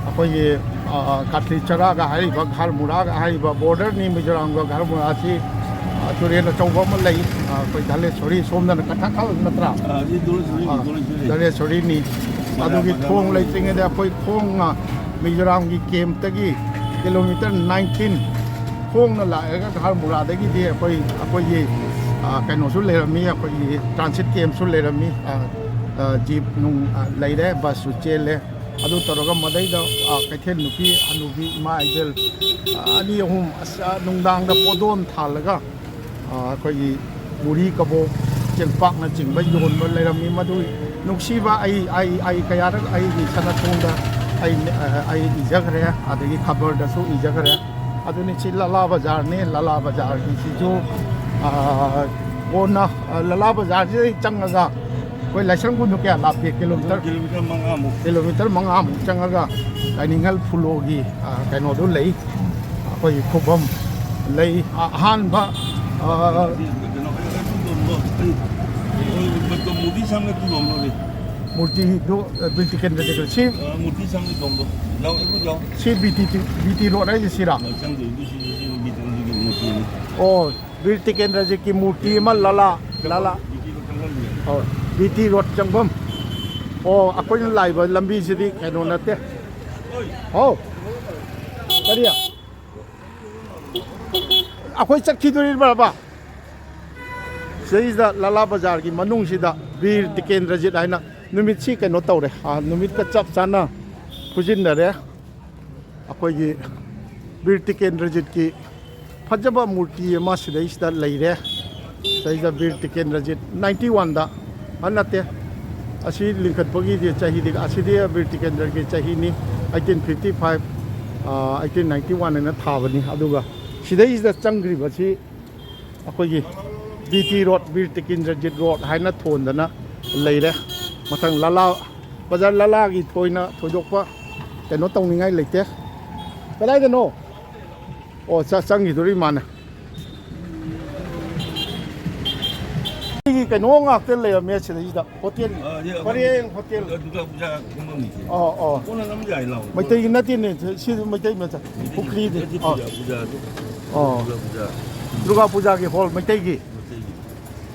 ꯑꯩꯈꯣꯏꯒꯤ, ꯑ, ꯀꯥꯊꯂꯤ ꯆꯔꯥꯒ ꯍꯥꯏꯔꯤꯕ, ꯘꯔꯃꯨꯔꯥꯒ ꯍꯥꯏꯔꯤꯕ borderꯅꯤ, ꯃꯤꯖꯣꯔꯥꯝꯒ ꯘꯔꯃꯨꯔꯥꯁꯤ, ꯑ, ꯇꯨꯔꯦꯜ ꯑꯆꯧꯕ ꯑꯃ ꯂꯩ꯫ ꯑ, ꯑꯩꯈꯣꯏ ꯙꯂꯦꯁꯣꯔꯤ, ꯁꯣꯝꯗꯅ ꯀꯊꯛꯈꯜ ꯅꯠꯇ꯭ꯔꯥ? ꯑ, ꯁꯤ ꯙꯣꯂꯦꯁꯣꯔꯤ, ꯑ, ꯙꯣꯂꯦꯁꯣꯔꯤ꯫ ꯙꯂꯦꯁꯣꯔꯤꯅꯤ꯫ ꯃꯌꯥꯝ ꯑꯗꯨꯒꯤ ꯃꯌꯥꯝ ꯊꯣꯡ ꯑꯃ ꯂꯩꯇ꯭ꯔꯤꯉꯩꯗ ꯑꯩꯈꯣꯏ ꯈꯣꯡꯅ ꯃꯤꯖꯣꯔꯥꯝꯒꯤ campꯇꯒꯤ kilometre nineteen ꯈꯣꯡꯅ ꯂꯥꯛꯑꯒ ꯘꯔꯃꯨꯔꯥꯗꯒꯤꯗꯤ ꯑꯩꯈꯣꯏ, ꯑꯩꯈꯣꯏꯒꯤ, ꯑ, ꯀꯩꯅꯣꯁꯨ ꯂꯩꯔꯝꯃꯤ, ꯑꯩꯈꯣꯏꯒꯤ transit campꯁꯨ ꯂꯩꯔꯝꯃꯤ꯫ ꯑ, ꯑ, jeep ꯅꯨꯡ, ꯑ, ꯂꯩꯔꯦ, busꯁꯨ ꯆꯦꯜꯂꯦ꯫ ꯑꯗꯨ ꯇꯧꯔꯒ ꯃꯗꯩꯗ, ꯑ, ꯀꯩꯊꯦꯜ ꯅꯨꯄꯤ ꯍꯅꯨꯕꯤ ꯏꯃꯥ ꯏꯕꯦꯜ, ꯑ, ꯑꯅꯤ ꯑꯍꯨꯝ, ꯑꯁ, ꯑ, ꯅꯨꯡꯗꯥꯡꯗ ꯄꯣꯗꯣꯟ ꯊꯥꯜꯂꯒ, ꯑ, ꯑꯩꯈꯣꯏꯒꯤ ꯕꯨꯔꯤ ꯀꯕꯣꯛ, ꯆꯦꯡꯄꯥꯛꯅꯆꯤꯡꯕ ꯌꯣꯟꯕ ꯂꯩꯔꯝꯃꯤ꯫ ꯃꯗꯨ ꯅꯨꯡꯁꯤꯕ ꯑꯩ, ꯑꯩ, ꯑꯩ ꯀꯌꯥꯔꯛ ꯑꯩꯒꯤ ꯁꯅꯥꯊꯣꯡꯗ ꯑꯩ, ꯑ, ꯑꯩ ꯏꯖꯈ꯭ꯔꯦ, ꯑꯗꯒꯤ ꯈꯕꯔꯗꯁꯨ ꯏꯖꯈ꯭ꯔꯦ꯫ ꯑꯗꯨꯅꯤ ꯁꯤ ꯂꯥꯂꯥ ꯕꯖꯥꯔꯅꯤ꯫ ꯂꯥꯂꯥ ꯕꯖꯥꯔꯒꯤꯁꯤꯁꯨ, ꯑ, ꯀꯣꯟꯅ, ꯑ, ꯂꯥꯂꯥ ꯕꯖꯥꯔꯁꯤꯗꯒꯤ ꯆꯪꯉꯒ ꯑꯩꯈꯣꯏ ꯂꯥꯏꯁ꯭ꯔꯝ ꯈꯨꯟꯗꯨ ꯀꯌꯥ ꯂꯥꯞꯄꯤ? Kilometre, kilometre ꯃꯉꯥꯃꯨꯛ꯫ Kilometre ꯃꯉꯥꯃꯨꯛ ꯆꯪꯉꯒ ꯂꯥꯏꯅꯤꯡꯍꯜ ꯐꯨꯂꯣꯒꯤ, ꯑ, ꯀꯩꯅꯣꯗꯨ ꯂꯩ, ꯑꯩꯈꯣꯏꯒꯤ ꯈꯨꯕꯝ ꯂꯩ꯫ ꯑ-, ꯑꯍꯥꯟꯕ, ꯑ, ꯀꯩꯅꯣ, ꯑꯩ, ꯑꯩ ꯌꯣꯟꯕ, ꯑꯩ, ꯑꯩ, ꯃꯨꯔꯇꯤ ꯁꯪꯒ ꯇꯨ ꯌꯣꯟꯕ ꯂꯩ꯫ ꯃꯨꯔꯇꯤꯗꯨ, ꯑ, ꯕꯤꯔ ꯇꯤꯀꯦꯟꯗ꯭ꯔꯖꯤꯠꯀ ꯁꯤ ꯑ, ꯃꯨꯔꯇꯤ ꯁꯪꯒ ꯌꯣꯟꯕ꯫ ꯌꯥꯎ, ꯑꯩꯈꯣꯏ ꯌꯥꯎ꯫ C B T T, B T road ꯍꯥꯏꯁꯦ ꯁꯤꯔꯥ? ꯑ, ꯆꯪꯗꯦ, B C C B T ꯔꯣꯗꯀꯤ ꯃꯨꯔꯇꯤꯅꯤ꯫ ꯑꯣ, ꯕꯤꯔ ꯇꯤꯀꯦꯟꯗ꯭ꯔꯖꯤꯠꯀꯤ ꯃꯨꯔꯇꯤ ꯑꯃ ꯂꯥꯂꯥ, ꯂꯥꯂꯥ꯫ ꯕꯤ ꯇꯤ ꯔꯣꯗ ꯆꯪꯐꯝ꯫ ꯑꯣ, ꯕꯤ ꯇꯤ ꯔꯣꯗ ꯆꯪꯐꯝ꯫ ꯑꯣ, ꯑꯩꯈꯣꯏꯅ ꯂꯥꯛꯏꯕ ꯂꯝꯕꯤꯁꯤꯗꯤ ꯀꯩꯅꯣ ꯅꯠꯇꯦ꯫ ꯍꯥꯎ꯫ ꯀꯔꯤ? ꯑꯩꯈꯣꯏ ꯆꯠꯈꯤꯗꯣꯔꯤꯕ꯭ꯔꯕ? ꯁꯤꯗꯩꯁꯤꯗ ꯂꯥꯂꯥ ꯕꯖꯥꯔꯒꯤ ꯃꯅꯨꯡꯁꯤꯗ ꯕꯤꯔ ꯇꯤꯀꯦꯟꯗ꯭ꯔꯖꯤꯠ ꯍꯥꯏꯅ ꯅꯨꯃꯤꯠꯁꯤ ꯀꯩꯅꯣ ꯇꯧꯔꯦ꯫ ꯑꯥ, ꯅꯨꯃꯤꯠꯀ ꯆꯞ ꯆꯥꯅ ꯐꯨꯖꯤꯟꯅꯔꯦ꯫ ꯑꯩꯈꯣꯏꯒꯤ ꯕꯤꯔ ꯇꯤꯀꯦꯟꯗ꯭ꯔꯖꯤꯠꯀꯤ ꯐꯖꯕ ꯃꯨꯔꯇꯤ ꯑꯃ ꯁꯤꯗꯩꯁꯤꯗ ꯂꯩꯔꯦ꯫ ꯁꯤꯗꯩꯁꯤꯗ ꯕꯤꯔ ꯇꯤꯀꯦꯟꯗ꯭ꯔꯖꯤꯠ ꯅꯥꯏꯟꯇꯤ ꯋꯥꯟꯗ, ꯑ, ꯅꯠꯇꯦ, ꯑꯁꯤ ꯂꯤꯡꯈꯠꯄꯒꯤꯗꯤ ꯆꯍꯤꯗꯤ, ꯑꯁꯤꯗꯤ ꯕꯤꯔ ꯇꯤꯀꯦꯟꯗ꯭ꯔꯒꯤ ꯆꯍꯤꯅꯤ, ꯑꯩꯠꯇꯤꯟ ꯐꯤꯐꯇꯤ ꯐꯥꯏꯚ, ꯑ, ꯑꯩꯠꯇꯤꯟ ꯅꯥꯏꯟꯇꯤ ꯋꯥꯟ ꯍꯥꯏꯅ ꯊꯥꯕꯅꯤ꯫ ꯑꯗꯨꯒ ꯁꯤꯗꯩꯁꯤꯗ ꯆꯪꯈ꯭ꯔꯤꯕꯁꯤ ꯑꯩꯈꯣꯏꯒꯤ B T road, Bir Tikendrajit road ꯍꯥꯏꯅ ꯊꯣꯟꯗꯅ ꯂꯩꯔꯦ꯫ ꯃꯊꯪ ꯂꯥꯂꯥ ꯕꯖꯥꯔ, ꯂꯥꯂꯥꯒꯤ ꯊꯣꯏꯅ ꯊꯣꯏꯗꯣꯛꯄ ꯀꯩꯅꯣ ꯇꯧꯅꯤꯡꯉꯥꯏ ꯂꯩꯇꯦ꯫ ꯀꯗꯥꯏꯗꯅꯣ? ꯑꯣ, ꯆ-, ꯆꯪꯈꯤꯗꯣꯔꯤ ꯃꯥꯅ꯫ ꯑꯩꯒꯤ ꯀꯩꯅꯣ ꯉꯥꯛꯇ ꯂꯩꯔꯝꯃꯦ ꯁꯤꯗꯩꯁꯤꯗ꯫ ꯍꯣꯇꯦꯜ, ꯑ, ꯁꯤ ꯑꯩꯈꯣꯏ ꯄꯔꯦꯡ ꯍꯣꯇꯦꯜ꯫ ꯗꯨꯔꯒꯥ ꯄꯨꯖꯥ ꯀꯨꯝꯐꯝꯅꯤꯁꯦ꯫ ꯑꯣ, ꯑꯣ꯫ ꯀꯣꯟꯅ ꯅꯝ ꯌꯥꯏ ꯂꯥꯎ꯫ ꯃꯩꯇꯩꯒꯤ ꯅꯠꯇꯦꯅꯦ, ꯁꯤ ꯃꯩꯇꯩ ꯃꯆꯥ꯫ ꯃꯩꯇꯩꯒꯤ ꯄꯨꯈ꯭ꯔꯤꯗꯤ꯫ ꯅꯠꯇꯦ, ꯑꯣ꯫ ꯄꯨꯖꯥ, ꯄꯨꯖꯥꯗꯣ꯫ ꯑꯣ꯫ ꯗꯨꯔꯒꯥ ꯄꯨꯖꯥ꯫ ꯗꯨꯔꯒꯥ ꯄꯨꯖꯥꯒꯤ ꯍꯣꯜ ꯃꯩꯇꯩꯒꯤ꯫ ꯃꯩꯇꯩꯒꯤ꯫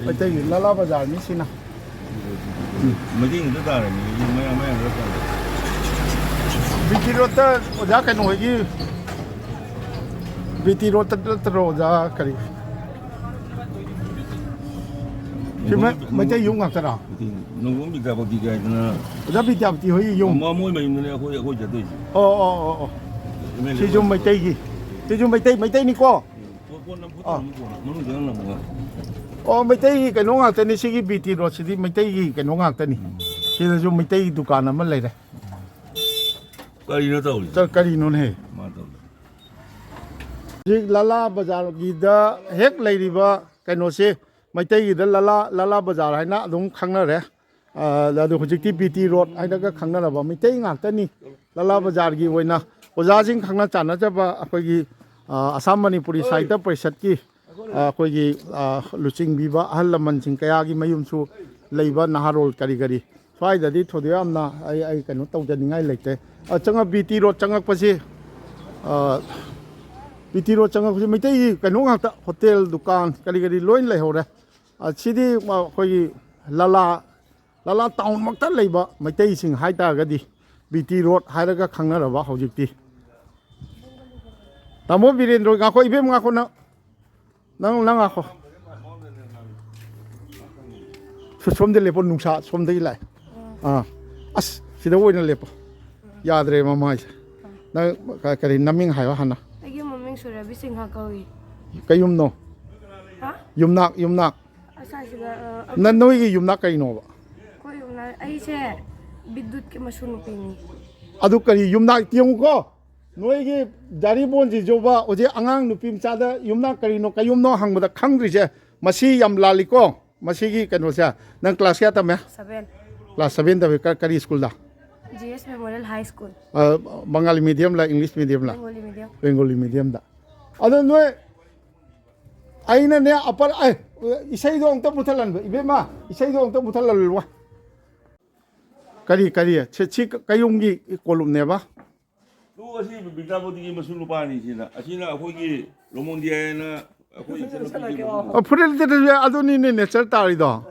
ꯃꯩꯇꯩꯒꯤ ꯂꯥꯂꯥ ꯕꯖꯥꯔꯅꯤ ꯁꯤꯅ꯫ ꯃꯩꯇꯩ ꯉꯥꯛꯇ ꯇꯥꯔꯝꯃꯤ, ꯃꯌꯥꯝ, ꯃꯌꯥꯝ ꯈꯔ ꯇꯥꯔꯦ꯫ ꯕꯤ ꯇꯤ ꯔꯣꯗꯇ ꯑꯣꯖꯥ ꯀꯩꯅꯣ ꯍꯣꯏꯒꯤ, ꯕꯤ ꯇꯤ ꯔꯣꯗꯇ ꯅꯠꯇ꯭ꯔꯣ ꯑꯣꯖꯥ ꯀꯔꯤ? ꯁꯤ ꯃ-, ꯃꯩꯇꯩ ꯌꯨꯝ ꯉꯥꯛꯇꯔꯣ? ꯅꯣꯡꯕꯝ ꯕꯤꯗ꯭ꯌꯥꯄꯇꯤ ꯀꯥꯏꯗꯅ꯫ ꯑꯣꯖꯥ ꯕꯤꯗ꯭ꯌꯥꯄꯇꯤ ꯍꯣꯏꯒꯤ ꯌꯨꯝ? ꯃ-, ꯃꯣꯏ ꯃꯌꯨꯝꯗꯅꯦ ꯑꯩꯈꯣꯏ, ꯑꯩꯈꯣꯏ ꯆꯠꯇꯣꯏꯁꯦ꯫ ꯑꯣ, ꯑꯣ, ꯑꯣ, ꯑꯣ꯫ ꯑꯦꯝ ꯑꯦꯜ ꯑꯦ ꯁꯤꯁꯨ ꯍꯣꯏ꯫ ꯃꯩꯇꯩꯒꯤ꯫ ꯁꯤꯁꯨ ꯃꯩꯇꯩ, ꯃꯩꯇꯩꯅꯤꯀꯣ? ꯄꯣꯠ, ꯄꯣꯠ ꯅꯝ-, ꯄꯣꯠ ꯑꯥ꯫ ꯅꯝꯕ ꯀꯣꯟꯅ, ꯃꯅꯨꯡ ꯆꯪꯍꯜꯂꯝꯃꯒ꯫ ꯑꯣ, ꯃꯩꯇꯩꯒꯤ ꯀꯩꯅꯣ ꯉꯥꯛꯇꯅꯤ꯫ ꯁꯤꯒꯤ ꯕꯤ ꯇꯤ ꯔꯣꯗꯁꯤꯗꯤ ꯃꯩꯇꯩꯒꯤ ꯀꯩꯅꯣ ꯉꯥꯛꯇꯅꯤ꯫ ꯎꯝ꯫ ꯁꯤꯗꯁꯨ ꯃꯩꯇꯩꯒꯤ ꯗꯨꯀꯥꯟ ꯑꯃ ꯂꯩꯔꯦ꯫ ꯀꯔꯤꯅꯣ ꯇꯧꯔꯤꯁꯦ? ꯆ-, ꯀꯔꯤꯅꯣꯅꯦꯍꯦ? ꯃꯥ ꯇꯧꯔꯤꯁꯦ꯫ ꯍꯧꯖꯤꯛ ꯂꯥꯂꯥ ꯕꯖꯥꯔꯒꯤꯗ ꯍꯦꯛ ꯂꯩꯔꯤꯕ ꯀꯩꯅꯣꯁꯦ, ꯃꯩꯇꯩꯒꯤꯗ ꯂꯥꯂꯥ, ꯂꯥꯂꯥ ꯕꯖꯥꯔ ꯍꯥꯏꯅ ꯑꯗꯨꯝ ꯈꯪꯅꯔꯦ꯫ ꯑ, ꯑꯗꯨ ꯍꯧꯖꯤꯛꯇꯤ ꯕꯤ ꯇꯤ ꯔꯣꯗ ꯍꯥꯏꯅꯒ ꯈꯪꯅꯔꯕ ꯃꯩꯇꯩ ꯉꯥꯛꯇꯅꯤ꯫ ꯂꯥꯂꯥ ꯕꯖꯥꯔꯒꯤ ꯑꯣꯏꯅ ꯑꯣꯖꯥꯁꯤꯡ ꯈꯪꯅ ꯆꯥꯟꯅꯖꯕ ꯑꯩꯈꯣꯏꯒꯤ, ꯑ, ꯑꯁꯥꯝ ꯃꯅꯤꯄꯨꯔꯤ ꯁꯥꯍꯤꯇ꯭ꯌ ꯄꯔꯤꯁꯠꯀꯤ, ꯑ, ꯑꯩꯈꯣꯏꯒꯤ, ꯑ, ꯂꯨꯆꯤꯡꯕꯤꯕ ꯑꯍꯜ ꯂꯃꯟꯁꯤꯡ ꯀꯌꯥꯒꯤ ꯃꯌꯨꯝꯁꯨ ꯂꯩꯕ ꯅꯍꯥꯔꯣꯜ ꯀꯔꯤ ꯀꯔꯤ ꯁ꯭ꯋꯥꯏꯗꯗꯤ ꯊꯣꯏꯗꯣꯛ ꯌꯥꯝꯅ ꯑꯩ, ꯑꯩ ꯀꯩꯅꯣ ꯇꯧꯖꯅꯤꯡꯉꯥꯏ ꯂꯩꯇꯦ꯫ ꯑ, ꯆꯪꯉ-, ꯕꯤ ꯇꯤ ꯔꯣꯗ ꯆꯪꯉꯛꯄꯁꯤ, ꯑ, ꯕꯤ ꯇꯤ ꯔꯣꯗ ꯆꯪꯉꯛꯄꯁꯤ ꯃꯩꯇꯩꯒꯤ ꯀꯩꯅꯣ ꯉꯥꯛꯇ, ꯍꯣꯇꯦꯜ, ꯗꯨꯀꯥꯟ, ꯀꯔꯤ ꯀꯔꯤ ꯂꯣꯏ ꯂꯩꯍꯧꯔꯦ꯫ ꯑ, ꯁꯤꯗꯤ, ꯑ, ꯑꯩꯈꯣꯏꯒꯤ ꯂꯥꯂꯥ, ꯂꯥꯂꯥ ꯇꯥꯎꯟꯃꯛꯇ ꯂꯩꯕ ꯃꯩꯇꯩꯁꯤꯡ ꯍꯥꯏꯇꯥꯔꯒꯗꯤ ꯕꯤ ꯇꯤ ꯔꯣꯗ ꯍꯥꯏꯔꯒ ꯈꯪꯅꯔꯕ ꯍꯧꯖꯤꯛꯇꯤ꯫ ꯇꯥꯃꯣ ꯕꯤꯔꯦꯟꯗ꯭ꯔꯣ, ꯉꯥꯈꯣ, ꯏꯕꯦꯝ, ꯉꯥꯈꯣ ꯅꯪ꯫ ꯅꯪ, ꯅꯪ ꯉꯥꯈꯣ꯫ ꯁꯣ-, ꯁꯣꯝꯗ ꯂꯦꯞꯄꯣ, ꯅꯨꯡꯁꯥ ꯁꯣꯝꯗꯒꯤ ꯂꯥꯛꯑꯦ꯫ ꯑꯥ꯫ ꯑꯁ, ꯁꯤꯗ ꯑꯣꯏꯅ ꯂꯦꯞꯄꯣ꯫ ꯌꯥꯗ꯭ꯔꯦ ꯃꯃꯥꯏꯁꯦ꯫ ꯅꯪ ꯀ-, ꯀꯔꯤ ꯅꯃꯤꯡ ꯍꯥꯏꯌꯣ ꯍꯥꯟꯅ꯫ ꯁꯨꯔꯕꯤ ꯁꯤꯡꯍ ꯀꯧꯏ꯫ ꯀꯩ ꯌꯨꯝꯅꯣ? ꯍꯥ? ꯌꯨꯝꯅꯥꯛ, ꯌꯨꯝꯅꯥꯛ꯫ ꯑꯁ꯭ꯋꯥꯏꯁꯤꯗ, ꯑ, ꯅ ꯅꯣꯏꯒꯤ ꯌꯨꯝꯅꯥꯛ ꯀꯩꯅꯣꯕ? ꯑꯩꯈꯣꯏ ꯌꯨꯝꯅꯥꯛ, ꯑꯩꯁꯦ ꯕꯤꯗꯨꯠꯀꯤ ꯃꯁꯨ ꯅꯨꯄꯤꯅꯤ꯫ ꯑꯗꯨ ꯀꯔꯤ ꯌꯨꯝꯅꯥꯛ ꯌꯦꯡꯉꯨꯀꯣ? ꯅꯣꯏꯒꯤ ꯖꯥꯔꯤꯕꯣꯟꯁꯤꯁꯨꯕ ꯍꯧꯖꯤꯛ ꯑꯉꯥꯡ ꯅꯨꯄꯤ ꯃꯆꯥꯗ ꯌꯨꯝꯅꯥꯛ ꯀꯔꯤꯅꯣ, ꯀꯩꯌꯨꯝꯅꯣ ꯍꯪꯕꯗ ꯈꯪꯗ꯭ꯔꯤꯁꯦ, ꯃꯁꯤ ꯌꯥꯝ ꯂꯥꯜꯂꯤꯀꯣ꯫ ꯃꯁꯤꯒꯤ ꯀꯩꯅꯣꯁꯦ, ꯅꯪ ꯀ꯭ꯂꯥꯁ ꯀꯌꯥ ꯇꯝꯃꯦ? ꯁꯚꯦꯟ꯫ ꯀ꯭ꯂꯥꯁ ꯁꯚꯦꯟ ꯇꯝꯃꯦ꯫ ꯀ- ꯀꯔꯤ ꯁ꯭ꯀꯨꯜꯗ? ꯖꯤ ꯑꯦꯁ ꯃꯦꯃꯣꯔꯤꯌꯦꯜ ꯍꯥꯏ ꯁ꯭ꯀꯨꯜ꯫ ꯑ, ꯕꯪꯒꯥꯂꯤ ꯃꯤꯗꯤꯌꯝꯂ, ꯏꯪꯂꯤꯁ ꯃꯤꯗꯤꯌꯝꯂ? ꯕꯦꯡꯒꯣꯂꯤ ꯃꯤꯗꯤꯌꯝ꯫ ꯕꯦꯡꯒꯣꯂꯤ ꯃꯤꯗꯤꯌꯝꯗ꯫ ꯑꯗꯣ ꯅꯣꯏ, ꯑꯩꯅꯅꯦ ꯑꯄꯔ ꯑꯦ, ꯏꯁꯩꯗꯣ ꯑꯝꯇ ꯃꯨꯊꯠꯍꯟꯕ, ꯏꯕꯦꯝꯃ, ꯏꯁꯩꯗꯣ ꯑꯝꯇ ꯃꯨꯊꯠꯍꯜꯂꯨ꯫ ꯀꯔꯤ, ꯀꯔꯤ? ꯁꯤ, ꯁꯤ ꯀ- ꯀꯩꯌꯨꯝꯒꯤ ꯀꯣꯂꯨꯞꯅꯦꯕ? ꯇꯨ ꯑꯁꯤ ꯕꯤꯗ꯭ꯌꯥꯄꯇꯤꯒꯤ ꯃꯁꯨ ꯅꯨꯄꯥꯅꯤ ꯁꯤꯅ꯫ ꯑꯁꯤꯅ ꯑꯩꯈꯣꯏꯒꯤ ꯂꯣꯃꯣꯟꯗꯤꯌꯥ ꯍꯥꯏꯅ ꯑꯩꯈꯣꯏ ꯏꯆꯟꯅꯨꯄꯤꯒꯤ ꯑ, ꯐꯨꯔꯤꯠ ꯂꯤꯠꯇ꯭ꯔꯁꯨ ꯌꯥꯏ꯫ ꯑꯗꯨꯅꯤꯅꯦ ꯅꯦꯆꯔ ꯇꯥꯔꯤꯗꯣ꯫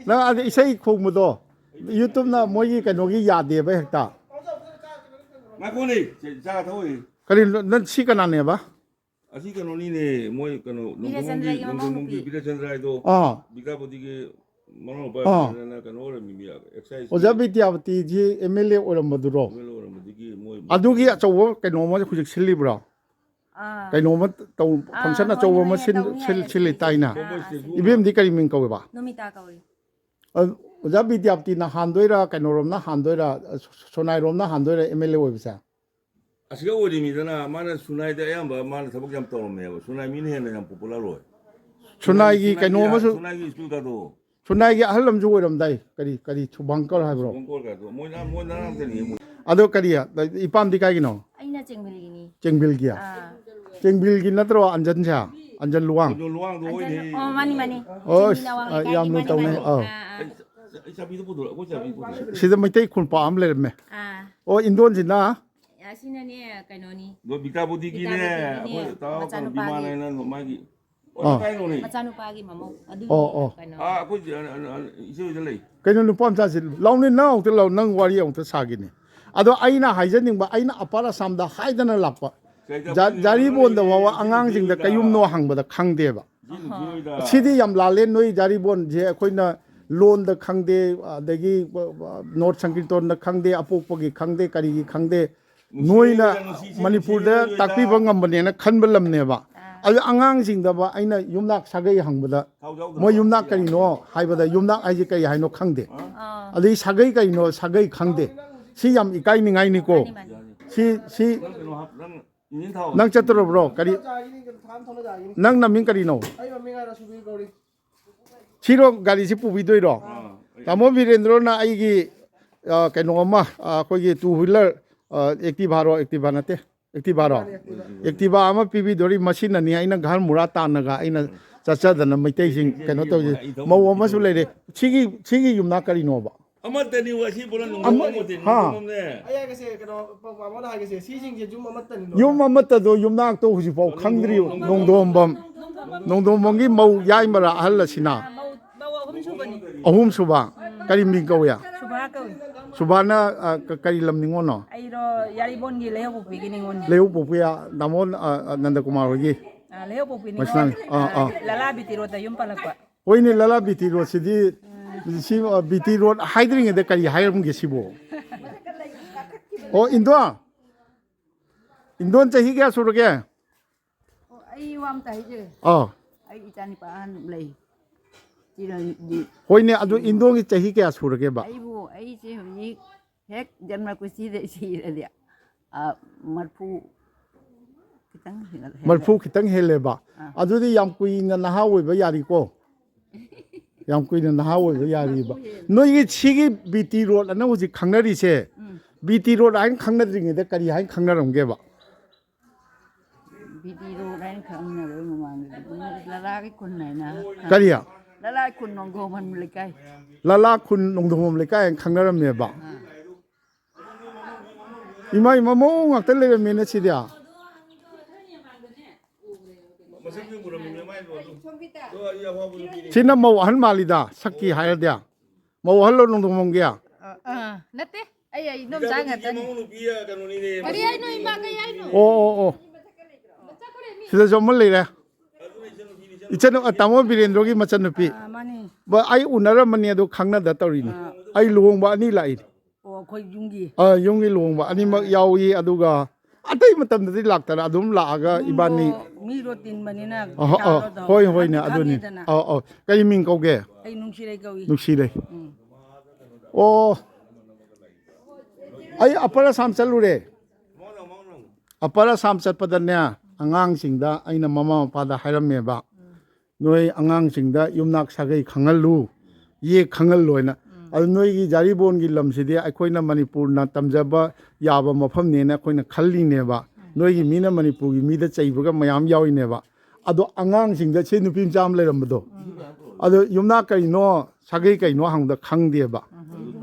ꯅꯪ ꯑꯗ ꯏꯁꯩ ꯈꯣꯡꯕꯗꯣ ꯌꯨꯇ꯭ꯌꯨꯕꯅ ꯃꯣꯏꯒꯤ ꯀꯩꯅꯣꯒꯤ ꯌꯥꯗꯦꯕ ꯍꯦꯛꯇ꯫ ꯉꯥꯏꯈꯣꯅꯦ, ꯆꯥ ꯊꯛꯎꯏ꯫ ꯀꯔꯤ, ꯅꯪ ꯁꯤ ꯀꯅꯥꯅꯦꯕ? ꯑꯁꯤ ꯀꯩꯅꯣꯅꯤꯅꯦ, ꯃꯣꯏ ꯀꯩꯅꯣ, ꯕꯤꯔꯦꯆꯟꯗ꯭ꯔꯒꯤ ꯅꯣꯡꯊꯣꯡꯕꯝꯒꯤ ꯃꯅꯥꯎꯅꯨꯄꯤ꯫ ꯕꯤꯔꯦꯆꯟꯗ꯭ꯔ ꯍꯥꯏꯗꯣ꯫ ꯑꯥ꯫ ꯕꯤꯗ꯭ꯌꯥꯄꯇꯤꯒꯤ ꯃꯅꯥꯎꯅꯨꯄꯥ ꯑꯥ꯫ ꯅ ꯀꯩꯅꯣ ꯑꯣꯏꯔꯝꯃꯤꯅꯦ, ꯑꯦꯛꯁꯥꯏꯁ꯫ ꯑꯣꯖꯥ ꯕꯤꯗ꯭ꯌꯥꯄꯇꯤꯁꯤ ꯑꯦꯝ ꯑꯦꯜ ꯑꯦ ꯑꯣꯏꯔꯝꯕꯗꯨꯔꯣ? ꯑꯦꯝ ꯑꯦꯜ ꯑꯦ ꯑꯣꯏꯔꯝꯕꯗꯒꯤ ꯃꯣꯏ ꯑꯗꯨꯒꯤ ꯑꯆꯧꯕ ꯀꯩꯅꯣ ꯑꯃ ꯍꯧꯖꯤꯛ ꯁꯤꯜꯂꯤꯕ꯭ꯔꯣ? ꯑꯥ꯫ ꯀꯩꯅꯣꯝꯃ ꯇꯧ, ꯑꯥ, ꯐꯪꯁꯟ ꯍꯣꯏ, ꯑꯆꯧꯕ ꯍꯣꯏ, ꯑꯃ ꯍꯣꯏ, ꯁꯤꯟ- ꯇꯧꯅꯤ ꯁꯤꯜ- ꯍꯥꯏꯌꯦ꯫ ꯁꯤꯜꯂꯤ ꯇꯥꯏꯅ꯫ ꯑꯥ, ꯑꯥ, ꯑꯥ꯫ ꯏꯕꯦꯝꯗꯤ ꯀꯔꯤ ꯃꯤꯡ ꯀꯧꯋꯦꯕ? ꯅꯣꯃꯤꯇꯥ ꯀꯧꯏ꯫ ꯑ, ꯑꯣꯖꯥ ꯕꯤꯗ꯭ꯌꯥꯄꯇꯤꯅ ꯍꯥꯟꯗꯣꯏꯔꯥ, ꯀꯩꯅꯣꯔꯣꯝꯅ ꯍꯥꯟꯗꯣꯏꯔꯥ, ꯑ, ꯁꯣ-, ꯁꯣꯅꯥꯏꯔꯣꯝꯅ ꯍꯥꯟꯗꯣꯏꯔꯥ ꯑꯦꯝ ꯑꯦꯜ ꯑꯦ ꯑꯣꯏꯕꯁꯦ? ꯑꯁꯤꯒ ꯑꯣꯏꯔꯤꯃꯤꯗꯅ, ꯃꯥꯅ ꯁꯨꯅꯥꯏꯗ ꯑꯌꯥꯝꯕ ꯃꯥꯅ ꯊꯕꯛ ꯌꯥꯝ ꯇꯧꯔꯝꯃꯦꯕ꯫ ꯁꯨꯅꯥꯏ ꯃꯤꯅ ꯍꯦꯟꯅ ꯌꯥꯝ ꯄꯣꯄꯨꯂꯔ ꯑꯣꯏ꯫ ꯁꯨꯅꯥꯏꯒꯤ ꯁꯨꯅꯥꯏꯒꯤ ꯀꯩꯅꯣ ꯑꯃꯁꯨ, ꯁꯨꯅꯥꯏꯒꯤ ꯁ꯭ꯀꯨꯜ ꯀꯥꯗꯣ꯫ ꯁꯨꯅꯥꯏꯒꯤ ꯑꯍꯜ ꯑꯃꯁꯨ ꯑꯣꯏꯔꯝꯗꯥꯏ, ꯀꯔꯤ, ꯀꯔꯤ ꯁꯨꯕꯪꯀꯔ ꯍꯥꯏꯕ꯭ꯔꯣ? ꯁꯨꯕꯪꯀꯔ ꯀꯥꯗꯣ꯫ ꯃꯣꯏꯅ, ꯃꯣꯏ ꯅꯅꯥꯛꯇꯅꯤ ꯃꯣꯏ꯫ ꯑꯗꯣ ꯀꯔꯤ, ꯏꯄꯥꯝꯗꯤ ꯀꯥꯏꯒꯤꯅꯣ? ꯑꯩꯅ ꯆꯦꯡꯕꯤꯜꯒꯤꯅꯤ꯫ ꯆꯦꯡꯕꯤꯜꯒꯤ? ꯑꯥ꯫ ꯆꯦꯡꯕꯤꯜꯒꯤ ꯅꯠꯇ꯭ꯔꯣ ꯑꯟꯖꯟꯁꯦ? ꯑꯟꯖꯟ ꯂꯨꯋꯥꯡ? ꯑꯗꯣ ꯂꯨꯋꯥꯡꯗꯣ ꯑꯟꯖꯟ-, ꯑꯣꯏꯅꯤ꯫ ꯑꯣ, ꯃꯥꯅꯤ, ꯃꯥꯅꯤ꯫ ꯑꯣ, ꯆꯤꯡꯃꯤꯅ ꯋꯥꯡ ꯑ, ꯂꯩꯀꯥꯏꯒꯤ ꯌꯥꯝꯅ ꯃꯥꯅꯤ, ꯇꯧꯅꯩ꯫ ꯃꯥꯅꯤ꯫ ꯑꯧ꯫ ꯑꯥ, ꯑꯥ꯫ ꯑꯩ ꯆꯥ-, ꯑꯩ ꯆꯥꯕꯤꯗꯣ ꯄꯨꯊꯣꯔꯛꯑꯣ, ꯑꯩꯈꯣꯏ ꯆꯥꯕꯤ ꯄꯨꯊꯣꯔꯛꯑꯣ꯫ ꯁꯤꯗ ꯃꯩꯇꯩ ꯈꯨꯟꯄꯥ ꯑꯃ ꯂꯩꯔꯝꯃꯦ꯫ ꯑꯥ꯫ ꯑꯣ, ꯏꯟꯗꯣꯟꯁꯤꯅ? ꯑꯁꯤꯅꯅꯦ ꯀꯩꯅꯣꯅꯤ꯫ ꯑꯗꯣ ꯕꯤꯗ꯭ꯌꯥꯄꯇꯤꯒꯤꯅꯦ, ꯕꯤꯗ꯭ꯌꯥꯄꯇꯤꯒꯤꯅꯦ, ꯑꯩꯈꯣꯏ ꯇꯥꯎ ꯃꯆꯥꯅꯨꯄꯥꯒꯤ꯫ ꯕꯤꯃꯥꯟ ꯍꯥꯏꯅ ꯃꯥꯒꯤ꯫ ꯑꯥ꯫ ꯀꯥꯏꯅꯣꯅꯦ? ꯃꯆꯥꯅꯨꯄꯥꯒꯤ ꯃꯃꯧ꯫ ꯑꯗꯨ ꯑꯣ, ꯑꯣ꯫ ꯀꯩꯅꯣ꯫ ꯑꯥ, ꯑꯩꯈꯣꯏ ꯆꯦ-, ꯑ-, ꯑ-, ꯑ-, ꯏꯆꯦ ꯍꯣꯏꯗ ꯂꯩ꯫ ꯀꯩꯅꯣ, ꯅꯨꯄꯥ ꯃꯆꯥꯁꯤ ꯂꯥꯎꯅꯦ, ꯅꯪ ꯑꯃꯨꯛꯇ ꯂꯥꯎ, ꯅꯪ ꯋꯥꯔꯤ ꯑꯃꯨꯛꯇ ꯁꯥꯒꯦꯅꯦ꯫ ꯑꯗꯣ ꯑꯩꯅ ꯍꯥꯏꯖꯅꯤꯡꯕ, ꯑꯩꯅ ꯑꯄꯥꯔ ꯑꯁꯥꯝꯗ ꯍꯥꯏꯗꯅ ꯂꯥꯛꯄ, ꯀꯩꯗ ꯖꯥ-, ꯑꯩꯈꯣꯏ ꯖꯥꯔꯤꯕꯣꯟꯗ ꯅꯣꯏ ꯐꯥꯎꯕ ꯏꯆꯦ ꯑꯉꯥꯡꯁꯤꯡꯗ ꯅꯨꯄꯤꯗ ꯀꯩꯌꯨꯝꯅꯣ ꯍꯪꯕꯗ ꯈꯪꯗꯦꯕ꯫ ꯏꯆꯦ ꯅꯨꯄꯤ ꯍꯣꯏꯗ꯫ ꯁꯤꯗꯤ ꯌꯥꯝ ꯂꯥꯜꯂꯦ꯫ ꯅꯣꯏ ꯖꯥꯔꯤꯕꯣꯟꯁꯦ ꯑꯩꯈꯣꯏꯅ ꯂꯣꯟꯗ ꯈꯪꯗꯦ, ꯑꯗꯒꯤ ꯅꯣꯔꯠ ꯁꯪꯀꯤꯔꯇꯣꯟꯗ ꯈꯪꯗꯦ, ꯑꯄꯣꯛꯄꯒꯤ ꯈꯪꯗꯦ, ꯀꯔꯤꯒꯤ ꯈꯪꯗꯦ, ꯅꯣꯏꯅ ꯃꯅꯤꯄꯨꯔꯗ ꯇꯥꯛꯄꯤꯕ ꯉꯝꯕꯅꯦꯅ ꯈꯟꯕ ꯂꯝꯅꯦꯕ꯫ ꯑꯗꯨ ꯑꯉꯥꯡꯁꯤꯡꯗꯕ ꯑꯩꯅ ꯌꯨꯝꯅꯥꯛ ꯁꯥꯒꯩ ꯍꯪꯕꯗ, ꯃꯣꯏ ꯌꯨꯝꯅꯥꯛ ꯀꯔꯤꯅꯣ ꯍꯥꯏꯕꯗ, ꯌꯨꯝꯅꯥꯛ ꯍꯥꯏꯁꯦ ꯀꯔꯤ ꯍꯥꯏꯅꯣ ꯈꯪꯗꯦ꯫ ꯑꯥ꯫ ꯑꯗꯩ ꯁꯥꯒꯩ ꯀꯔꯤꯅꯣ, ꯁꯥꯒꯩ ꯈꯪꯗꯦ꯫ ꯁꯤ ꯌꯥꯝ ꯏꯀꯥꯏꯅꯤꯡꯉꯥꯏꯅꯤꯀꯣ꯫ ꯃꯥꯅꯤ, ꯃꯥꯅꯤ꯫ ꯁꯤ, ꯁꯤ ꯅꯪ ꯀꯩꯅꯣ ꯍꯥꯞ-, ꯅꯪ ꯏꯟꯖꯤꯟ ꯊꯥꯎ ꯅꯪ ꯆꯠꯇ꯭ꯔꯕ꯭ꯔꯣ? ꯀꯔꯤ? ꯅꯪ ꯅꯃꯤꯡ ꯀꯔꯤꯅꯣ? ꯑꯩ ꯃꯃꯤꯡ ꯍꯥꯏꯔ ꯁꯨꯕꯤꯔ ꯀꯧꯔꯤ꯫ ꯁꯤꯔꯣ ꯒꯥꯔꯤꯁꯤ ꯄꯨꯕꯤꯗꯣꯏꯔꯣ? ꯑꯥ, ꯑꯩ ꯇꯥꯃꯣ ꯕꯤꯔꯦꯟꯗ꯭ꯔꯣꯅ ꯑꯩꯒꯤ, ꯑ, ꯀꯩꯅꯣ ꯑꯃ, ꯑ, ꯑꯩꯈꯣꯏꯒꯤ two wheeler, ꯑ, Activa ꯔꯣ? Activa ꯅꯠꯇꯦ, Activa ꯔꯣ? Activa ꯑꯃ ꯄꯤꯕꯤꯗꯣꯔꯤ꯫ ꯃꯁꯤꯅꯅꯤ ꯑꯩꯅ ꯘꯔ ꯃꯨꯔꯥ ꯇꯥꯟꯅꯒ ꯑꯩꯅ ꯆꯠꯆꯗꯅ ꯃꯩꯇꯩꯁꯤꯡ ꯀꯩꯅꯣ ꯇꯧꯔꯤꯁꯦ꯫ ꯃꯧ ꯑꯃꯁꯨ ꯂꯩꯔꯦ꯫ ꯁꯤꯒꯤ, ꯁꯤꯒꯤ ꯌꯨꯝꯅꯥꯛ ꯀꯔꯤꯅꯣꯕ? ꯑꯃꯠꯇꯅꯤ, ꯑꯁꯤ ꯄꯨꯔꯥ ꯑꯃ-, ꯅꯣꯡꯗꯝ ꯑꯃꯠꯇꯅꯤ, ꯍꯥ꯫ ꯅꯣꯡꯗꯝꯅꯦ꯫ ꯑꯩ ꯍꯥꯏꯒꯦꯁꯦ, ꯀꯩꯅꯣ, ꯄꯥ-, ꯄꯥꯃꯣꯅ ꯍꯥꯏꯒꯦꯁꯦ, ꯁꯤꯁꯤꯡꯁꯦ ꯌꯨꯝ ꯑꯃꯠꯇꯅꯤ ꯂꯣꯏꯅ꯫ ꯌꯨꯝ ꯑꯃꯠꯇꯗꯣ ꯌꯨꯝꯅꯥꯛꯇꯣ ꯍꯧꯖꯤꯛꯐꯥꯎ ꯈꯪꯗ꯭ꯔꯤ, ꯅꯣꯡꯗꯝ-, ꯅꯣꯡꯗꯝ-, ꯅꯣꯡꯗꯝꯕꯝꯒꯤ ꯃꯧ ꯌꯥꯏꯃꯔꯥ ꯑꯍꯜ ꯑꯁꯤꯅ? ꯃꯧ, ꯃꯧ ꯑꯍꯨꯝ ꯁꯨꯕꯅꯤ꯫ ꯑꯍꯨꯝ ꯁꯨꯕ? ꯎꯝ꯫ ꯀꯔꯤ ꯃꯤꯡ ꯀꯧꯏ? ꯁꯨꯕꯥ ꯀꯧꯏ꯫ ꯁꯨꯕꯥꯅ, ꯑ, ꯀ-, ꯀꯔꯤ ꯂꯝ ꯅꯤꯉꯣꯜꯅꯣ? ꯑꯩꯔꯣ, ꯌꯥꯔꯤꯕꯣꯟꯒꯤ ꯂꯩꯍꯧꯄꯣꯛꯄꯤꯒꯤ ꯅꯤꯉꯣꯜꯅꯤ꯫ ꯂꯩꯍꯧꯄꯣꯛꯄꯤ, ꯑ, ꯇꯥꯃꯣ, ꯑ, ꯑ, ꯅꯟꯗꯀꯨꯃꯥꯔ ꯍꯣꯏꯒꯤ? ꯑ, ꯂꯩꯍꯧꯄꯣꯛꯄꯤ ꯃꯁꯤꯅ-, ꯅꯤꯉꯣꯜ, ꯑ, ꯑ, ꯑ꯫ ꯂꯂꯥ ꯕꯤꯇꯤ ꯔꯣꯗꯇ ꯌꯨꯝ ꯄꯥꯜꯂꯛꯄ꯫ ꯍꯣꯏꯅꯦ, ꯂꯂꯥ ꯕꯤꯇꯤ ꯔꯣꯗꯁꯤꯗꯤ, ꯁꯤ, ꯑ, ꯕꯤꯇꯤ ꯔꯣꯗ ꯍꯥꯏꯗ꯭ꯔꯤꯉꯩꯗ ꯀꯔꯤ ꯍꯥꯏꯔꯝꯒꯦ ꯁꯤꯕꯨ? ꯑꯣ, ꯏꯟꯗꯣ? ꯏꯟꯗꯣꯟ ꯆꯍꯤ ꯀꯌꯥ ꯁꯨꯔꯒꯦ? ꯑꯣ, ꯑꯩ ꯋꯥ ꯑꯝꯇ ꯍꯥꯏꯖꯒꯦ꯫ ꯑꯥ꯫ ꯑꯩ ꯏꯆꯥꯅꯤꯄꯥ ꯑꯍꯟ ꯂꯩ꯫ ꯆꯤꯔꯟꯖꯤꯠ꯫ ꯍꯣꯏꯅꯦ, ꯑꯗꯨ ꯏꯟꯗꯣꯟꯒꯤ ꯆꯍꯤ ꯀꯌꯥ ꯁꯨꯔꯒꯦꯕ? ꯑꯩꯕꯨ, ꯑꯩꯁꯦ ꯍꯧꯖꯤꯛ ꯍꯦꯛ ꯖꯟꯃ ꯀꯨꯊꯤꯗ ꯁꯤꯔꯗꯤ, ꯑ, ꯃꯔꯐꯨ ꯈꯤꯇꯪ ꯍꯦꯜꯂꯦ꯫ ꯃꯔꯐꯨ ꯈꯤꯇꯪ ꯍꯦꯜꯂꯦꯕ? ꯑꯥ꯫ ꯑꯗꯨꯗꯤ ꯌꯥꯝ ꯀꯨꯏꯅ ꯅꯍꯥ ꯑꯣꯏꯕ ꯌꯥꯔꯤꯀꯣ? ꯌꯥꯝ ꯀꯨꯏꯅ ꯅꯍꯥ ꯑꯣꯏꯕ ꯌꯥꯔꯤꯕ? ꯃꯔꯐꯨ ꯍꯦꯜꯂꯦ꯫ ꯅꯣꯏꯒꯤ ꯁꯤꯒꯤ ꯕꯤꯇꯤ ꯔꯣꯗ ꯑꯅ ꯍꯧꯖꯤꯛ ꯈꯪꯅꯔꯤꯁꯦ, ꯎꯝ꯫ ꯕꯤꯇꯤ ꯔꯣꯗ ꯍꯥꯏꯅ ꯈꯪꯅꯗ꯭ꯔꯤꯉꯩꯗ ꯀꯔꯤ ꯍꯥꯏꯅ ꯈꯪꯅꯔꯝꯒꯦꯕ? ꯕꯤꯇꯤ ꯔꯣꯗ ꯍꯥꯏꯅ ꯈꯪꯅꯕꯒꯤ ꯃꯃꯥꯡꯗꯗꯤ ꯑꯗꯨꯝ ꯂꯂꯥꯒꯤ ꯈꯨꯟ ꯍꯥꯏꯅ ꯈꯪ-, ꯀꯔꯤ? ꯂꯂꯥꯒꯤ ꯈꯨꯟ ꯅꯣꯡꯗꯣꯡꯕꯝ ꯂꯩꯀꯥꯏ꯫ ꯂꯂꯥ ꯈꯨꯟ ꯅꯣꯡꯗꯣꯡꯕꯝ ꯂꯩꯀꯥꯏ ꯍꯥꯏꯅ ꯈꯪꯅꯔꯝꯃꯦꯕ? ꯑꯥ꯫ ꯏꯃꯥ, ꯏꯃꯥ ꯃꯑꯣꯡ ꯉꯥꯛꯇ ꯂꯩꯔꯝꯃꯦꯅꯦ ꯁꯤꯗꯤ꯫ ꯁꯤꯅ ꯃꯧ ꯑꯍꯟ ꯃꯥꯜꯂꯤꯗ, ꯁꯛꯀꯤ ꯍꯥꯏꯔꯗꯤ꯫ ꯃꯧ ꯑꯍꯜꯂꯣ ꯅꯣꯡꯗꯣꯡꯕꯝꯒꯤ? ꯑ, ꯑ, ꯅꯠꯇꯦ꯫ ꯑꯩ, ꯑꯩ ꯏꯗꯣꯝꯆꯥ ꯉꯥꯛꯇꯅꯤ꯫ ꯀꯔꯤ ꯍꯥꯏꯅꯣ, ꯏꯃꯥ, ꯀꯩ ꯍꯥꯏꯅꯣ? ꯑꯣ, ꯑꯣ, ꯑꯣ꯫ ꯁꯤꯗꯁꯨ ꯑꯃ ꯂꯩꯔꯦ꯫ ꯏꯆꯟ, ꯑ, ꯇꯥꯃꯣ ꯕꯤꯔꯦꯟꯗ꯭ꯔꯣꯒꯤ ꯃꯆꯟꯅꯨꯄꯤ꯫ ꯑ, ꯃꯥꯅꯤ꯫ ꯕ-, ꯑꯩ ꯎꯅꯔꯝꯕꯅꯤ, ꯑꯗꯨ ꯈꯪꯅꯗ ꯇꯧꯔꯤꯅꯤ꯫ ꯑ꯫ ꯑꯩ ꯂꯨꯍꯣꯡꯕ ꯑꯅꯤ ꯂꯥꯛꯏꯅꯤ꯫ ꯑꯣ, ꯑꯩꯈꯣꯏ ꯌꯨꯝꯒꯤ ꯑ, ꯌꯨꯝꯒꯤ ꯂꯨꯍꯣꯡꯕ ꯑꯅꯤꯃꯛ ꯌꯥꯎꯏ꯫ ꯑꯗꯨꯒ ꯑꯇꯩ ꯃꯇꯝꯗꯗꯤ ꯂꯥꯛꯇꯔꯦ, ꯑꯗꯨꯝ ꯂꯥꯛꯑꯒ ꯏꯕꯥꯅꯤ꯫ ꯃꯤꯔꯣ ꯇꯤꯟꯕꯅꯤꯅ ꯑꯍ, ꯑ, ꯍꯣꯏ, ꯍꯣꯏꯅꯦ, ꯑꯗꯨꯅꯤ꯫ ꯈꯪꯉꯤꯗꯅ꯫ ꯑꯧ, ꯑꯧ꯫ ꯀꯔꯤ ꯃꯤꯡ ꯀꯧꯒꯦ? ꯑꯩ ꯅꯨꯡꯁꯤꯔꯩ ꯀꯧꯏ꯫ ꯅꯨꯡꯁꯤꯔꯩ꯫ ꯎꯝ꯫ ꯑꯣ, ꯑꯩ ꯑꯄꯔ ꯑꯁꯥꯝ ꯆꯠꯂꯨꯔꯦ꯫ ꯑꯄꯔ ꯑꯁꯥꯝ ꯆꯠꯄꯗꯅꯦ, ꯑꯉꯥꯡꯁꯤꯡꯗ ꯑꯩꯅ ꯃꯃꯥ ꯃꯄꯥꯗ ꯍꯥꯏꯔꯝꯃꯦꯕ, "ꯅꯣꯏ ꯑꯉꯥꯡꯁꯤꯡꯗ ꯌꯨꯝꯅꯥꯛ ꯁꯥꯒꯩ ꯈꯪꯍꯜꯂꯨ, ꯌꯦꯛ ꯈꯪꯍꯜꯂꯣꯏꯅ"꯫ ꯑꯗꯨ ꯅꯣꯏꯒꯤ ꯖꯥꯔꯤꯕꯣꯟꯒꯤ ꯂꯝꯁꯤꯗꯤ ꯑꯩꯈꯣꯏꯅ ꯃꯅꯤꯄꯨꯔꯅ ꯇꯝꯖꯕ ꯌꯥꯕ ꯃꯐꯝꯅꯦꯅ ꯑꯩꯈꯣꯏꯅ ꯈꯜꯂꯤꯅꯦꯕ꯫ ꯅꯣꯏꯒꯤ ꯃꯤꯅ ꯃꯅꯤꯄꯨꯔꯒꯤ ꯃꯤꯗ ꯆꯩꯕꯒ ꯃꯌꯥꯝ ꯌꯥꯎꯔꯤꯅꯦꯕ꯫ ꯑꯗꯣ ꯑꯉꯥꯡꯁꯤꯡꯗ, ꯁꯤ ꯅꯨꯄꯤ ꯃꯆꯥ ꯑꯃ ꯂꯩꯔꯝꯕꯗꯣ, ꯑꯗꯣ ꯌꯨꯝꯅꯥꯛ ꯀꯩꯅꯣ, ꯁꯥꯒꯩ ꯀꯩꯅꯣ ꯍꯪꯕꯗ ꯈꯪꯗꯦꯕ꯫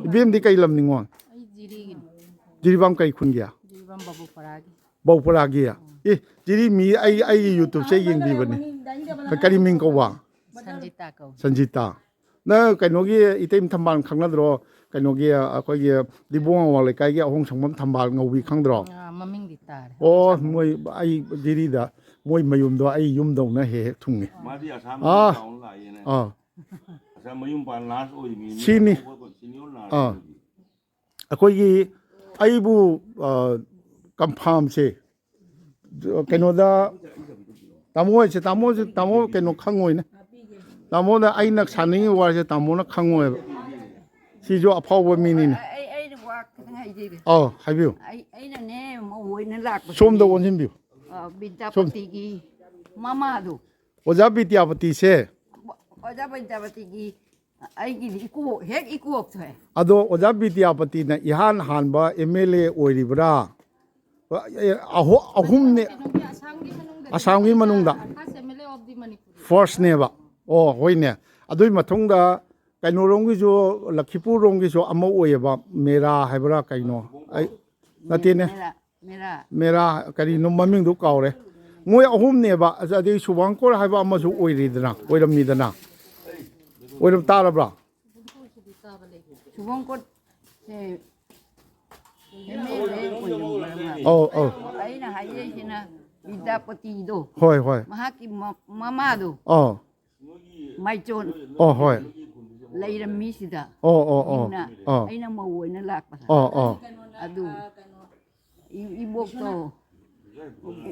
ꯏꯕꯦꯝꯗꯤ ꯀꯩ ꯂꯝ ꯅꯤꯉꯣꯜ? ꯑꯩ ꯖꯤꯔꯤꯒꯤꯅꯤ꯫ ꯖꯤꯔꯤꯕꯥꯝ ꯀꯩ ꯈꯨꯟꯒꯤ? ꯖꯤꯔꯤꯕꯥꯝ ꯕꯥꯕꯨꯄꯔꯥꯒꯤ꯫ ꯕꯥꯕꯨꯄꯔꯥꯒꯤ? ꯑꯦ, ꯖꯤꯔꯤ ꯃꯤ ꯑꯩ, ꯑꯩꯒꯤ YouTube-ꯁꯦ ꯌꯦꯡꯕꯤꯕꯅꯤ꯫ ꯀꯔꯤ ꯃꯤꯡ ꯀꯧꯕ? ꯁꯟꯖꯤꯇꯥ ꯀꯧꯏ꯫ ꯁꯟꯖꯤꯇꯥ꯫ ꯅꯪ ꯀꯩꯅꯣꯒꯤ ꯏꯇꯩ ꯊꯝꯕꯥꯜ ꯈꯪꯅꯗ꯭ꯔꯣ? ꯀꯩꯅꯣꯒꯤ ꯑꯩꯈꯣꯏꯒꯤ ꯗꯤꯕꯣꯡ ꯑꯋꯥꯡ ꯂꯩꯀꯥꯏꯒꯤ ꯑꯍꯣꯡ ꯁꯪꯕꯝ ꯊꯝꯕꯥꯜ ꯉꯧꯕꯤ ꯈꯪꯗ꯭ꯔꯣ? ꯑꯥ, ꯃꯃꯤꯡꯗꯤ ꯇꯥꯔꯦ꯫ ꯑꯣ, ꯃꯣꯏ ꯑꯩ ꯖꯤꯔꯤꯗ ꯃꯣꯏ ꯃꯌꯨꯝꯗꯣ ꯑꯩ ꯌꯨꯝꯗꯧꯅ ꯍꯦꯛ ꯍꯦꯛ ꯊꯨꯡꯉꯤ꯫ ꯃꯥꯗꯤ ꯑꯁꯥꯝ ꯑꯥ꯫ ꯇꯥꯎꯟ ꯂꯥꯛꯑꯦꯅꯦ꯫ ꯑꯥ꯫ ꯑꯁꯥꯝ ꯃꯌꯨꯝ ꯄꯥꯟ ꯅꯔꯁ ꯑꯣꯏꯔꯤꯃꯤ꯫ ꯁꯤꯅꯤ꯫ ꯁꯤꯅꯤꯌꯣꯔ ꯅꯔꯁ ꯑꯥ꯫ ꯑꯣꯏꯔꯤ꯫ ꯑꯩꯈꯣꯏꯒꯤ ꯑꯩꯕꯨ, ꯑ, ꯀꯝꯐꯥꯝꯁꯦ ꯀꯩꯅꯣꯗ ꯇꯥꯃꯣ ꯍꯥꯏꯁꯦ, ꯇꯥꯃꯣꯁꯦ, ꯇꯥꯃꯣ ꯀꯩꯅꯣ ꯈꯪꯉꯣꯏꯅꯦ꯫ ꯇꯥꯃꯣꯅ ꯑꯩꯅ ꯁꯥꯅꯤꯡꯉꯤ ꯋꯥꯔꯤꯁꯦ ꯇꯥꯃꯣꯅ ꯈꯪꯉꯣꯏꯕ꯫ ꯁꯤꯁꯨ ꯑꯐꯥꯎꯕ ꯃꯤꯅꯤꯅꯦ꯫ ꯑꯩ, ꯑꯩꯅ ꯋꯥ ꯈꯤꯇꯪ ꯍꯥꯏꯖꯒꯦ꯫ ꯑꯧ, ꯍꯥꯏꯕꯤꯌꯨ꯫ ꯑꯩ, ꯑꯩꯅꯅꯦ, ꯃꯧ ꯑꯣꯏꯅ ꯂꯥꯛꯄꯁꯤꯅꯦ꯫ ꯁꯣꯝꯗ ꯑꯣꯟꯁꯤꯟꯕꯤꯌꯨ꯫ ꯑ, ꯁꯣꯝ-, ꯕꯤꯗ꯭ꯌꯥꯄꯇꯤꯒꯤ ꯃꯃꯥꯗꯣ꯫ ꯑꯣꯖꯥ ꯕꯤꯗ꯭ꯌꯥꯄꯇꯤꯁꯦ꯫ ꯑꯣꯖꯥ ꯕꯤꯗ꯭ꯌꯥꯄꯇꯤꯒꯤ ꯑꯩꯒꯤꯗꯤ ꯏꯀꯣ, ꯍꯦꯛ ꯏꯀꯣꯛ ꯊꯣꯛꯑꯦ꯫ ꯑꯗꯣ ꯑꯣꯖꯥ ꯕꯤꯗ꯭ꯌꯥꯄꯇꯤꯅ ꯏꯍꯥꯟ ꯍꯥꯟꯕ MLA ꯑꯣꯏꯔꯤꯕ꯭ꯔꯥ? ꯑꯦ, ꯑꯍꯣ-, ꯑꯍꯨꯝꯅꯦ꯫ ꯀꯩꯅꯣꯒꯤ ꯑꯁꯥꯝꯒꯤ ꯃꯅꯨꯡꯗ ꯑꯁꯥꯝꯒꯤ ꯃꯅꯨꯡꯗ꯫ First MLA of the Manipur꯫ First-ꯅꯦꯕ꯫ ꯑꯣ, ꯍꯣꯏꯅꯦ꯫ ꯑꯗꯨꯒꯤ ꯃꯇꯨꯡꯗ ꯀꯩꯅꯣꯔꯣꯝꯒꯤꯁꯨ, ꯂꯈꯤꯄꯨꯔꯔꯣꯝꯒꯤꯁꯨ ꯑꯃ ꯑꯣꯏꯌꯦꯕ, ꯃꯦꯔꯥ ꯍꯥꯏꯕ꯭ꯔꯥ ꯀꯩꯅꯣ? ꯑꯩ, ꯅꯠꯇꯦꯅꯦ꯫ ꯃꯦꯔꯥ, ꯃꯦꯔꯥ꯫ ꯃꯦꯔꯥ ꯀꯔꯤꯅꯣ ꯃꯃꯤꯡꯗꯨ ꯀꯥꯎꯔꯦ꯫ ꯃꯣꯏ ꯑꯍꯨꯝꯅꯦꯕ꯫ ꯑꯗꯩ ꯁꯨꯕꯥꯡꯀꯣꯔ ꯍꯥꯏꯕ ꯑꯃꯁꯨ ꯑꯣꯏꯔꯤꯗꯅ, ꯑꯣꯏꯔꯝꯃꯤꯗꯅ꯫ ꯑꯣꯏꯔꯝ ꯇꯥꯔꯕ꯭ꯔꯥ? ꯁꯨꯕꯥꯡꯀꯣꯔ, ꯑꯦ, MLA ꯑꯣꯏꯔꯝꯕ꯭ꯔꯥ ꯃꯥꯜꯂꯦ꯫ ꯑꯧ, ꯑꯧ꯫ ꯑꯩꯅ ꯍꯥꯏꯖꯩꯁꯤꯅ ꯕꯤꯗ꯭ꯌꯥꯄꯇꯤꯗꯣ꯫ ꯍꯣꯏ, ꯍꯣꯏ꯫ ꯃꯍꯥꯛꯀꯤ ꯃ-, ꯃꯃꯥꯗꯣ꯫ ꯑꯧ꯫ ꯃꯥꯏꯆꯣꯟ꯫ ꯑꯣ, ꯍꯣꯏ꯫ ꯂꯩꯔꯝꯃꯤ ꯁꯤꯗ꯫ ꯑꯣ, ꯑꯣ, ꯑꯣ꯫ ꯃꯤꯡꯅ ꯑꯣ꯫ ꯑꯩꯅ ꯃꯧ ꯑꯣꯏꯅ ꯂꯥꯛꯄꯗ꯫ ꯑꯣ, ꯑꯣ꯫ ꯑꯗꯨ ꯏ-, ꯏꯕꯣꯛꯇꯣ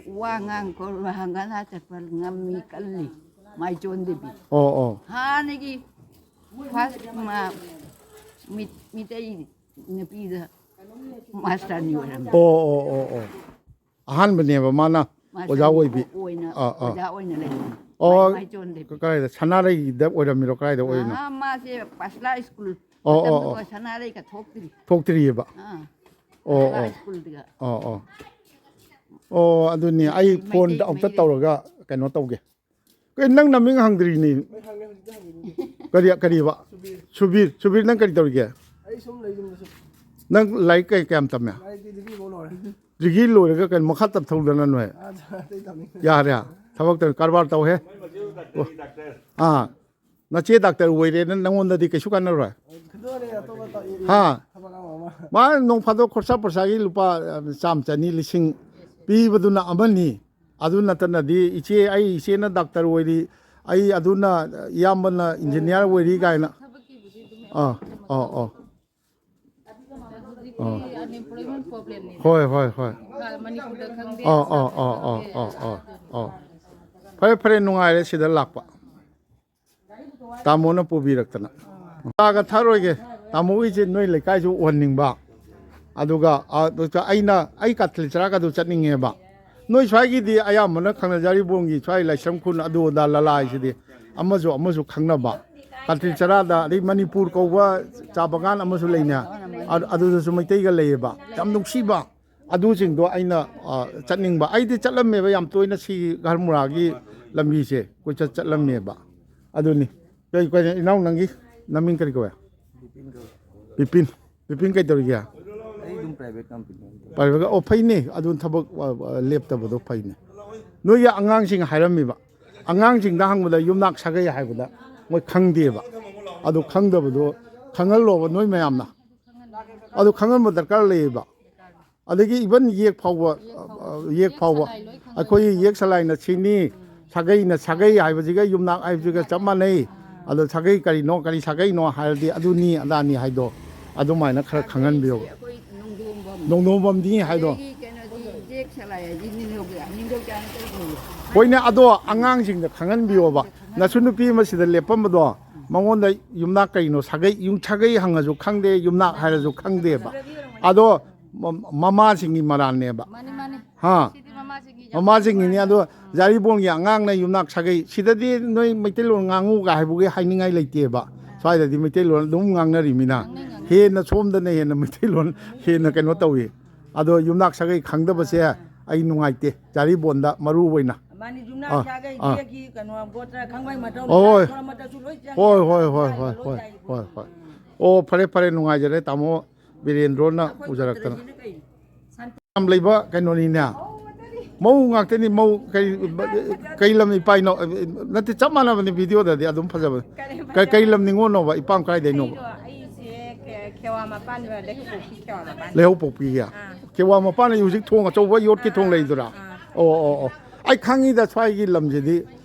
ꯋꯥ ꯉꯥꯡ ꯈꯣꯠ-, ꯍꯪꯒꯠ ꯍꯥ ꯆꯠꯄ ꯉꯝꯃꯤ, ꯀꯜꯂꯤ꯫ ꯃꯥꯏꯆꯣꯟ ꯗꯦꯕꯤ꯫ ꯑꯣ, ꯑꯣ꯫ ꯍꯥꯟꯅꯒꯤ ꯐꯥꯁ ꯃꯥ-, ꯃꯤꯠ-, ꯃꯤꯇꯩ ꯅꯨꯄꯤꯗ ꯃꯥꯁꯇꯔꯅꯤ ꯑꯣꯏꯔꯝꯃꯤ꯫ ꯑꯣ, ꯑꯣ, ꯑꯣ, ꯑꯣ꯫ ꯑꯍꯥꯟꯕꯅꯦꯕ ꯃꯥꯅ ꯑꯣꯖꯥ ꯃꯥꯁꯇꯔꯅꯤ ꯑꯣꯏꯕꯤ꯫ ꯑꯣꯏꯅ, ꯑꯥ, ꯑꯥ꯫ ꯑꯣꯖꯥ ꯑꯣꯏꯅ ꯂꯩꯕꯅꯤ꯫ ꯑꯣ, ꯃꯥꯏ-, ꯃꯥꯏꯆꯣꯟ ꯗꯦꯕꯤ꯫ ꯀꯗꯥꯏꯗ? ꯁꯅꯥꯔꯩꯗ ꯑꯣꯏꯔꯝꯃꯤꯔꯣ? ꯀꯗꯥꯏꯗ ꯑꯣꯏꯔꯤꯅꯣ? ꯑꯥ, ꯃꯥꯁꯦ ꯄꯥꯁꯂꯥ ꯁ꯭ꯀꯨꯜ ꯑꯣ, ꯑꯣ, ꯃꯇꯝꯗꯨꯗ ꯑꯣ꯫ ꯁꯅꯥꯔꯩꯒ ꯊꯣꯛꯇ꯭ꯔꯤ꯫ ꯊꯣꯛꯇ꯭ꯔꯤꯑꯕ? ꯑꯥ꯫ ꯑꯣ, ꯄꯥꯁꯂꯥ ꯑꯣ꯫ ꯁ꯭ꯀꯨꯜꯗꯨꯒ꯫ ꯑꯣ, ꯑꯣ꯫ ꯑꯣ, ꯑꯗꯨꯅꯤ ꯑꯩ ꯃꯩꯇꯩ, ꯐꯣꯟꯗ ꯑꯝꯇ ꯃꯩꯇꯩ꯫ ꯇꯧꯔꯒ ꯀꯩꯅꯣ ꯇꯧꯒꯦ꯫ ꯀꯩ ꯅꯪ ꯅꯃꯤꯡ ꯍꯪꯗ꯭ꯔꯤꯅꯤ? ꯑꯩ ꯍꯪꯉꯦ, ꯍꯧꯖꯤꯛꯇ ꯍꯪꯉꯤꯅꯤ꯫ ꯀꯔꯤ, ꯀꯔꯤꯕ? ꯁꯨꯕꯤꯔ꯫ ꯁꯨꯕꯤꯔ, ꯁꯨꯕꯤꯔ, ꯅꯪ ꯀꯔꯤ ꯇꯧꯔꯤꯒꯦ? ꯑꯩ ꯁꯨꯝ ꯂꯩ ꯌꯨꯝꯗ ꯁꯨꯝ꯫ ꯅꯪ ꯂꯥꯏꯔꯤꯛ ꯀꯩ, ꯀꯌꯥꯝ ꯇꯝꯃꯦ? ꯂꯥꯏꯔꯤꯛꯇꯤ ꯗꯤꯒ꯭ꯔꯤ ꯐꯥꯎ ꯂꯣꯏꯔꯦ꯫ ꯗꯤꯒ꯭ꯔꯤ ꯂꯣꯏꯔꯒ ꯀꯩꯅꯣ ꯃꯈꯥ ꯇꯝꯊꯧꯗꯅ ꯅꯣꯏ? ꯑꯥ, ꯑꯇꯩ ꯇꯝꯅꯤꯡꯗ꯭ꯔꯦ꯫ ꯌꯥꯔꯦ꯫ ꯊꯕꯛ ꯇꯧ, ꯀꯔꯕꯥꯔ ꯇꯧꯍꯦ꯫ ꯑꯣ꯫ ꯑꯥ, ꯅꯆꯦ ꯗꯥꯛꯇꯔ ꯑꯣꯏꯔꯦꯅ ꯅꯪꯉꯣꯟꯗꯗꯤ ꯀꯩꯁꯨ ꯀꯥꯟꯅꯔꯣꯏ꯫ ꯑꯗꯨꯅꯦ ꯑꯇꯣꯞꯄ ꯇꯧ-, ꯍꯥ? ꯊꯕꯛ ꯑꯃ ꯑꯃ꯫ ꯃꯥ ꯅꯣꯡ ꯐꯥꯗꯣꯛ ꯈꯣꯔꯁꯥ ꯄꯣꯔꯁꯥꯒꯤ ꯂꯨꯄꯥ, ꯑ, ꯆꯥꯝ ꯆꯅꯤ ꯂꯤꯁꯤꯡ ꯄꯤꯕꯗꯨꯅ ꯑꯃꯅꯤ꯫ ꯑꯗꯨ ꯅꯠꯇꯅꯗꯤ ꯏꯆꯦ, ꯑꯩ ꯏꯆꯦꯅ ꯗꯥꯛꯇꯔ ꯑꯣꯏꯔꯤ, ꯑꯩ ꯑꯗꯨꯅ ꯏꯌꯥꯝꯕꯅ ꯏꯟꯖꯤꯅꯤꯌꯥꯔ ꯑꯣꯏꯔꯤ ꯀꯥꯏꯅ꯫ ꯊꯕꯛꯀꯤꯕꯨꯗꯤ ꯑꯗꯨꯝ ꯑꯥ, ꯑꯥ, ꯑꯥ꯫ ꯍꯧꯖꯤꯛꯇꯤ ꯑꯥ꯫ Unemployment problemꯅꯤꯅ꯫ ꯍꯣꯏ, ꯍꯣꯏ, ꯍꯣꯏ꯫ ꯃꯅꯤꯄꯨꯔꯗ ꯈꯪꯗꯦ, ꯑꯥ, ꯑꯥ, ꯑꯥꯁꯥꯝꯗ ꯑꯥ, ꯑꯥ, ꯈꯪꯗꯦ, ꯑꯥ, ꯑꯥ, ꯑꯗꯨꯅꯤ꯫ ꯑꯥ꯫ ꯐꯔꯦ, ꯐꯔꯦ, ꯅꯨꯡꯉꯥꯏꯔꯦ ꯁꯤꯗ ꯂꯥꯛꯄ꯫ ꯇꯥꯃꯣꯅ ꯄꯨꯕꯤꯔꯛꯇꯅ꯫ ꯆꯥꯒ ꯊꯛꯑꯔꯣꯏꯒꯦ꯫ ꯇꯥꯃꯣꯒꯤꯁꯦ ꯅꯣꯏ ꯂꯩꯀꯥꯏꯁꯨ ꯎꯍꯟꯅꯤꯡꯕ꯫ ꯑꯗꯨꯒ, ꯑ, ꯑꯗꯨꯒ ꯑꯩꯅ, ꯑꯩ ꯀꯥꯊꯤꯜ ꯆꯔꯥꯒꯗꯨ ꯆꯠꯅꯤꯡꯉꯦꯕ꯫ ꯅꯣꯏ ꯁ꯭ꯋꯥꯏꯒꯤꯗꯤ ꯑꯌꯥꯝꯕꯅ ꯈꯪꯅ ꯌꯥꯔꯤꯕꯣꯡꯒꯤ ꯁ꯭ꯋꯥꯏ ꯂꯥꯏꯁ꯭ꯔꯝ ꯈꯨꯟ ꯑꯗꯨ ꯑꯗꯥ ꯂꯂꯥꯏꯁꯤꯗꯤ ꯑꯃꯁꯨ ꯑꯃꯁꯨ ꯈꯪꯅꯕ꯫ ꯀꯥꯊꯤꯜ ꯆꯔꯥꯗ ꯑꯗꯩ ꯃꯅꯤꯄꯨꯔ ꯀꯧꯕ ꯆꯥ ꯕꯒꯥꯟ ꯑꯃꯁꯨ ꯂꯩꯅꯦ꯫ ꯑ-, ꯑꯗꯨꯗꯁꯨ ꯃꯩꯇꯩꯒ ꯂꯩꯌꯦꯕ꯫ ꯌꯥꯝ ꯅꯨꯡꯁꯤꯕ꯫ ꯑꯗꯨꯁꯤꯡꯗꯣ ꯑꯩꯅ, ꯑ, ꯆꯠꯅꯤꯡꯕ꯫ ꯑꯩꯗꯤ ꯆꯠꯂꯝꯃꯦꯕ ꯌꯥꯝ ꯇꯣꯏꯅ ꯁꯤ ꯒꯔꯃꯨꯔꯥꯒꯤ ꯂꯝꯕꯤꯁꯦ ꯀꯣꯏꯆꯠ ꯆꯠꯂꯝꯃꯦꯕ꯫ ꯑꯗꯨꯅꯤ꯫ ꯀꯩ, ꯀꯩ, ꯏꯅꯥꯎ ꯅꯪꯒꯤ ꯅꯃꯤꯡ ꯀꯔꯤ ꯀꯧꯋꯦ? ꯕꯤꯄꯤꯟ ꯀꯧꯋꯦ꯫ ꯕꯤꯄꯤꯟ꯫ ꯕꯤꯄꯤꯟ ꯀꯩꯗꯧꯔꯤꯒꯦ? ꯑꯩ ꯑꯗꯨꯝ private company ꯑꯃ ꯇꯧꯋꯦ꯫ Private, ꯑꯣ, ꯐꯩꯅꯦ꯫ ꯑꯗꯨ ꯊꯕꯛ, ꯑ, ꯑ, ꯂꯦꯞꯇꯕꯗꯣ ꯐꯩꯅꯦ꯫ ꯅꯣꯏꯒꯤ ꯑꯉꯥꯡꯁꯤꯡ ꯍꯥꯏꯔꯝꯃꯤꯕ꯫ ꯑꯉꯥꯡꯁꯤꯡꯗ ꯍꯪꯕꯗ ꯌꯨꯝꯅꯥꯛ ꯁꯥꯒꯩ ꯍꯥꯏꯕꯗ ꯃꯣꯏ ꯈꯪꯗꯦꯕ꯫ ꯑꯗꯨ ꯈꯪꯗꯕꯗꯣ ꯈꯪꯍꯜꯂꯣꯕ ꯅꯣꯏ ꯃꯌꯥꯝꯅ꯫ ꯑꯗꯨ ꯈꯪꯍꯟꯕ ꯗꯔꯀꯥꯔ ꯂꯩꯌꯦꯕ꯫ ꯑꯗꯒꯤ even ꯌꯦꯛ ꯐꯥꯎꯕ, ꯌꯦꯛ ꯐꯥꯎꯕ꯫ ꯑ, ꯌꯦꯛ ꯐꯥꯎꯕ꯫ ꯁꯂꯥꯏ ꯂꯣꯏ ꯈꯪꯅꯩ꯫ ꯑꯩꯈꯣꯏꯒꯤ ꯌꯦꯛ ꯁꯂꯥꯏꯅ ꯁꯤꯅꯤ, ꯁꯥꯒꯩꯅ ꯁꯥꯒꯩ ꯍꯥꯏꯕꯁꯤꯒ ꯌꯨꯝꯅꯥꯛ ꯍꯥꯏꯕꯁꯤꯒ ꯆꯞ ꯃꯥꯟꯅꯩ꯫ ꯑꯗꯣ ꯁꯥꯒꯩ ꯀꯔꯤꯅꯣ, ꯀꯔꯤ ꯁꯥꯒꯩꯅꯣ ꯍꯥꯏꯔꯗꯤ ꯑꯗꯨꯅꯤ ꯑꯗꯥꯅꯤ ꯍꯥꯏꯗꯣ ꯑꯗꯨꯃꯥꯏꯅ ꯈꯔ ꯈꯪꯍꯟꯕꯤꯌꯣꯕ꯫ ꯑꯩꯈꯣꯏ ꯅꯣꯡꯗꯣꯝꯕꯝ꯫ ꯅꯣꯡꯗꯣꯝꯕꯝꯗꯤ ꯍꯥꯏꯗꯣ꯫ ꯑꯩꯒꯤ ꯀꯩꯅꯣꯗꯤ ꯖꯦꯛ ꯁꯂꯥꯏ ꯍꯥꯏꯗꯤ ꯅꯤꯡꯊꯧ ꯅꯤꯡꯊꯧ ꯀꯌꯥꯅ ꯇꯧꯕꯅꯣ? ꯍꯣꯏꯅꯦ, ꯑꯗꯣ ꯑꯉꯥꯡꯁꯤꯡꯗ ꯈꯪꯍꯟꯕꯤꯌꯣꯕ꯫ ꯅꯁꯨ ꯅꯨꯄꯤ ꯑꯃ ꯁꯤꯗ ꯂꯦꯞꯄꯝꯕꯗꯣ, ꯃꯉꯣꯟꯗ ꯌꯨꯝꯅꯥꯛ ꯀꯩꯅꯣ, ꯁꯥꯒꯩ, ꯌꯨꯝ ꯁꯥꯒꯩ ꯍꯪꯉꯁꯨ ꯈꯪꯗꯦ, ꯌꯨꯝꯅꯥꯛ ꯍꯥꯏꯔꯁꯨ ꯈꯪꯗꯦꯕ꯫ ꯑꯗꯣ ꯃ- ꯃꯃꯥꯁꯤꯡꯒꯤ ꯃꯔꯥꯜꯅꯦꯕ꯫ ꯃꯥꯅꯤ ꯃꯥꯅꯤ꯫ ꯍꯥ? ꯁꯤꯗꯤ ꯃꯃꯥꯁꯤꯡꯒꯤ ꯌꯥꯝ ꯃꯃꯥꯁꯤꯡꯒꯤꯅꯤ꯫ ꯑꯗꯣ ꯖꯥꯔꯤꯕꯣꯟꯒꯤ ꯑꯉꯥꯡꯅ ꯌꯨꯝꯅꯥꯛ ꯁꯥꯒꯩ, ꯁꯤꯗꯗꯤ ꯅꯣꯏ ꯃꯩꯇꯩꯂꯣꯟ ꯉꯥꯡꯉꯨꯒ ꯍꯥꯏꯕꯒꯤ ꯍꯥꯏꯅꯤꯡꯉꯥꯏ ꯂꯩꯇꯦꯕ꯫ ꯁ꯭ꯋꯥꯏꯗꯗꯤ ꯃꯩꯇꯩꯂꯣꯟ ꯑꯗꯨꯝ ꯉꯥꯡꯅꯔꯤꯃꯤꯅ ꯍꯦꯟꯅ ꯁꯣꯝꯗꯅ ꯍꯦꯟꯅ ꯃꯩꯇꯩꯂꯣꯟ ꯍꯦꯟꯅ ꯀꯩꯅꯣ ꯇꯧꯏ꯫ ꯑꯗꯣ ꯌꯨꯝꯅꯥꯛ ꯁꯥꯒꯩ ꯈꯪꯗꯕꯁꯦ ꯑꯩ ꯅꯨꯡꯉꯥꯏꯇꯦ꯫ ꯖꯥꯔꯤꯕꯣꯟꯗ ꯃꯔꯨ ꯑꯣꯏꯅ꯫ ꯃꯥꯅꯤ, ꯌꯨꯝꯅꯥꯛ ꯑꯥ, ꯁꯥꯒꯩ ꯑꯥ꯫ ꯖꯦꯛꯀꯤ ꯀꯩꯅꯣ ꯒꯣꯇ꯭ꯔ ꯈꯪꯕꯩ ꯃꯊꯧ ꯍꯣꯏ, ꯂꯩꯇꯦ꯫ ꯍꯣꯏ꯫ ꯊꯣꯔꯝꯕꯗꯁꯨ ꯂꯣꯏ ꯆꯪꯉꯦ꯫ ꯍꯣꯏ, ꯍꯣꯏ, ꯍꯣꯏ, ꯁ꯭ꯋꯥꯏꯗ ꯍꯣꯏ, ꯂꯣꯏ ꯍꯣꯏ, ꯆꯥꯏ꯫ ꯍꯣꯏ, ꯍꯣꯏ꯫ ꯑꯣ, ꯐꯔꯦ, ꯐꯔꯦ, ꯅꯨꯡꯉꯥꯏꯖꯔꯦ ꯇꯥꯃꯣ ꯕꯤꯔꯦꯟꯗ꯭ꯔꯣꯅ ꯑꯩꯈꯣꯏ ꯄꯨꯖꯔꯛꯇꯅ꯫ ꯒꯣꯇ꯭ꯔꯁꯤꯅ ꯀꯩꯅꯣ? ꯌꯥꯝ ꯂꯩꯕ ꯀꯩꯅꯣꯅꯤꯅꯦ꯫ ꯃꯧ ꯉꯥꯛꯇꯅꯤ, ꯃꯧ꯫ ꯀꯩ, ꯀꯩ ꯂꯝ ꯏꯄꯥ ꯏꯅꯥꯎ ꯅꯠꯇꯦ, ꯆꯞ ꯃꯥꯟꯅꯕꯅꯤ꯫ ꯚꯤꯗꯤꯑꯣꯗꯗꯤ ꯑꯗꯨꯝ ꯐꯖꯕꯅꯤ꯫ ꯀꯩ, ꯀꯩ ꯂꯝ ꯅꯤꯉꯣꯜꯅꯣꯕ? ꯏꯄꯥꯝ ꯀꯥꯏꯗꯩꯅꯣꯕ? ꯑꯩꯁꯦ ꯈꯦ- ꯈꯦꯋꯥ ꯃꯄꯥꯟ, ꯂꯩꯍꯧꯄꯣꯛꯄꯤ ꯈꯦꯋꯥ ꯃꯄꯥꯟ꯫ ꯂꯩꯍꯧꯄꯣꯛꯄꯤꯒꯤ꯫ ꯑꯥ꯫ ꯈꯦꯋꯥ ꯃꯄꯥꯟ ꯍꯧꯖꯤꯛ ꯊꯣꯡ ꯑꯆꯧꯕ ꯌꯣꯠꯀꯤ ꯊꯣꯡ ꯂꯩꯗꯨꯔꯥ? ꯑꯥ꯫ ꯑꯣ, ꯑꯣ, ꯑꯣ꯫ ꯑꯩ ꯈꯪꯉꯤꯗ, ꯁ꯭ꯋꯥꯏꯒꯤ ꯂꯝꯁꯤꯗꯤ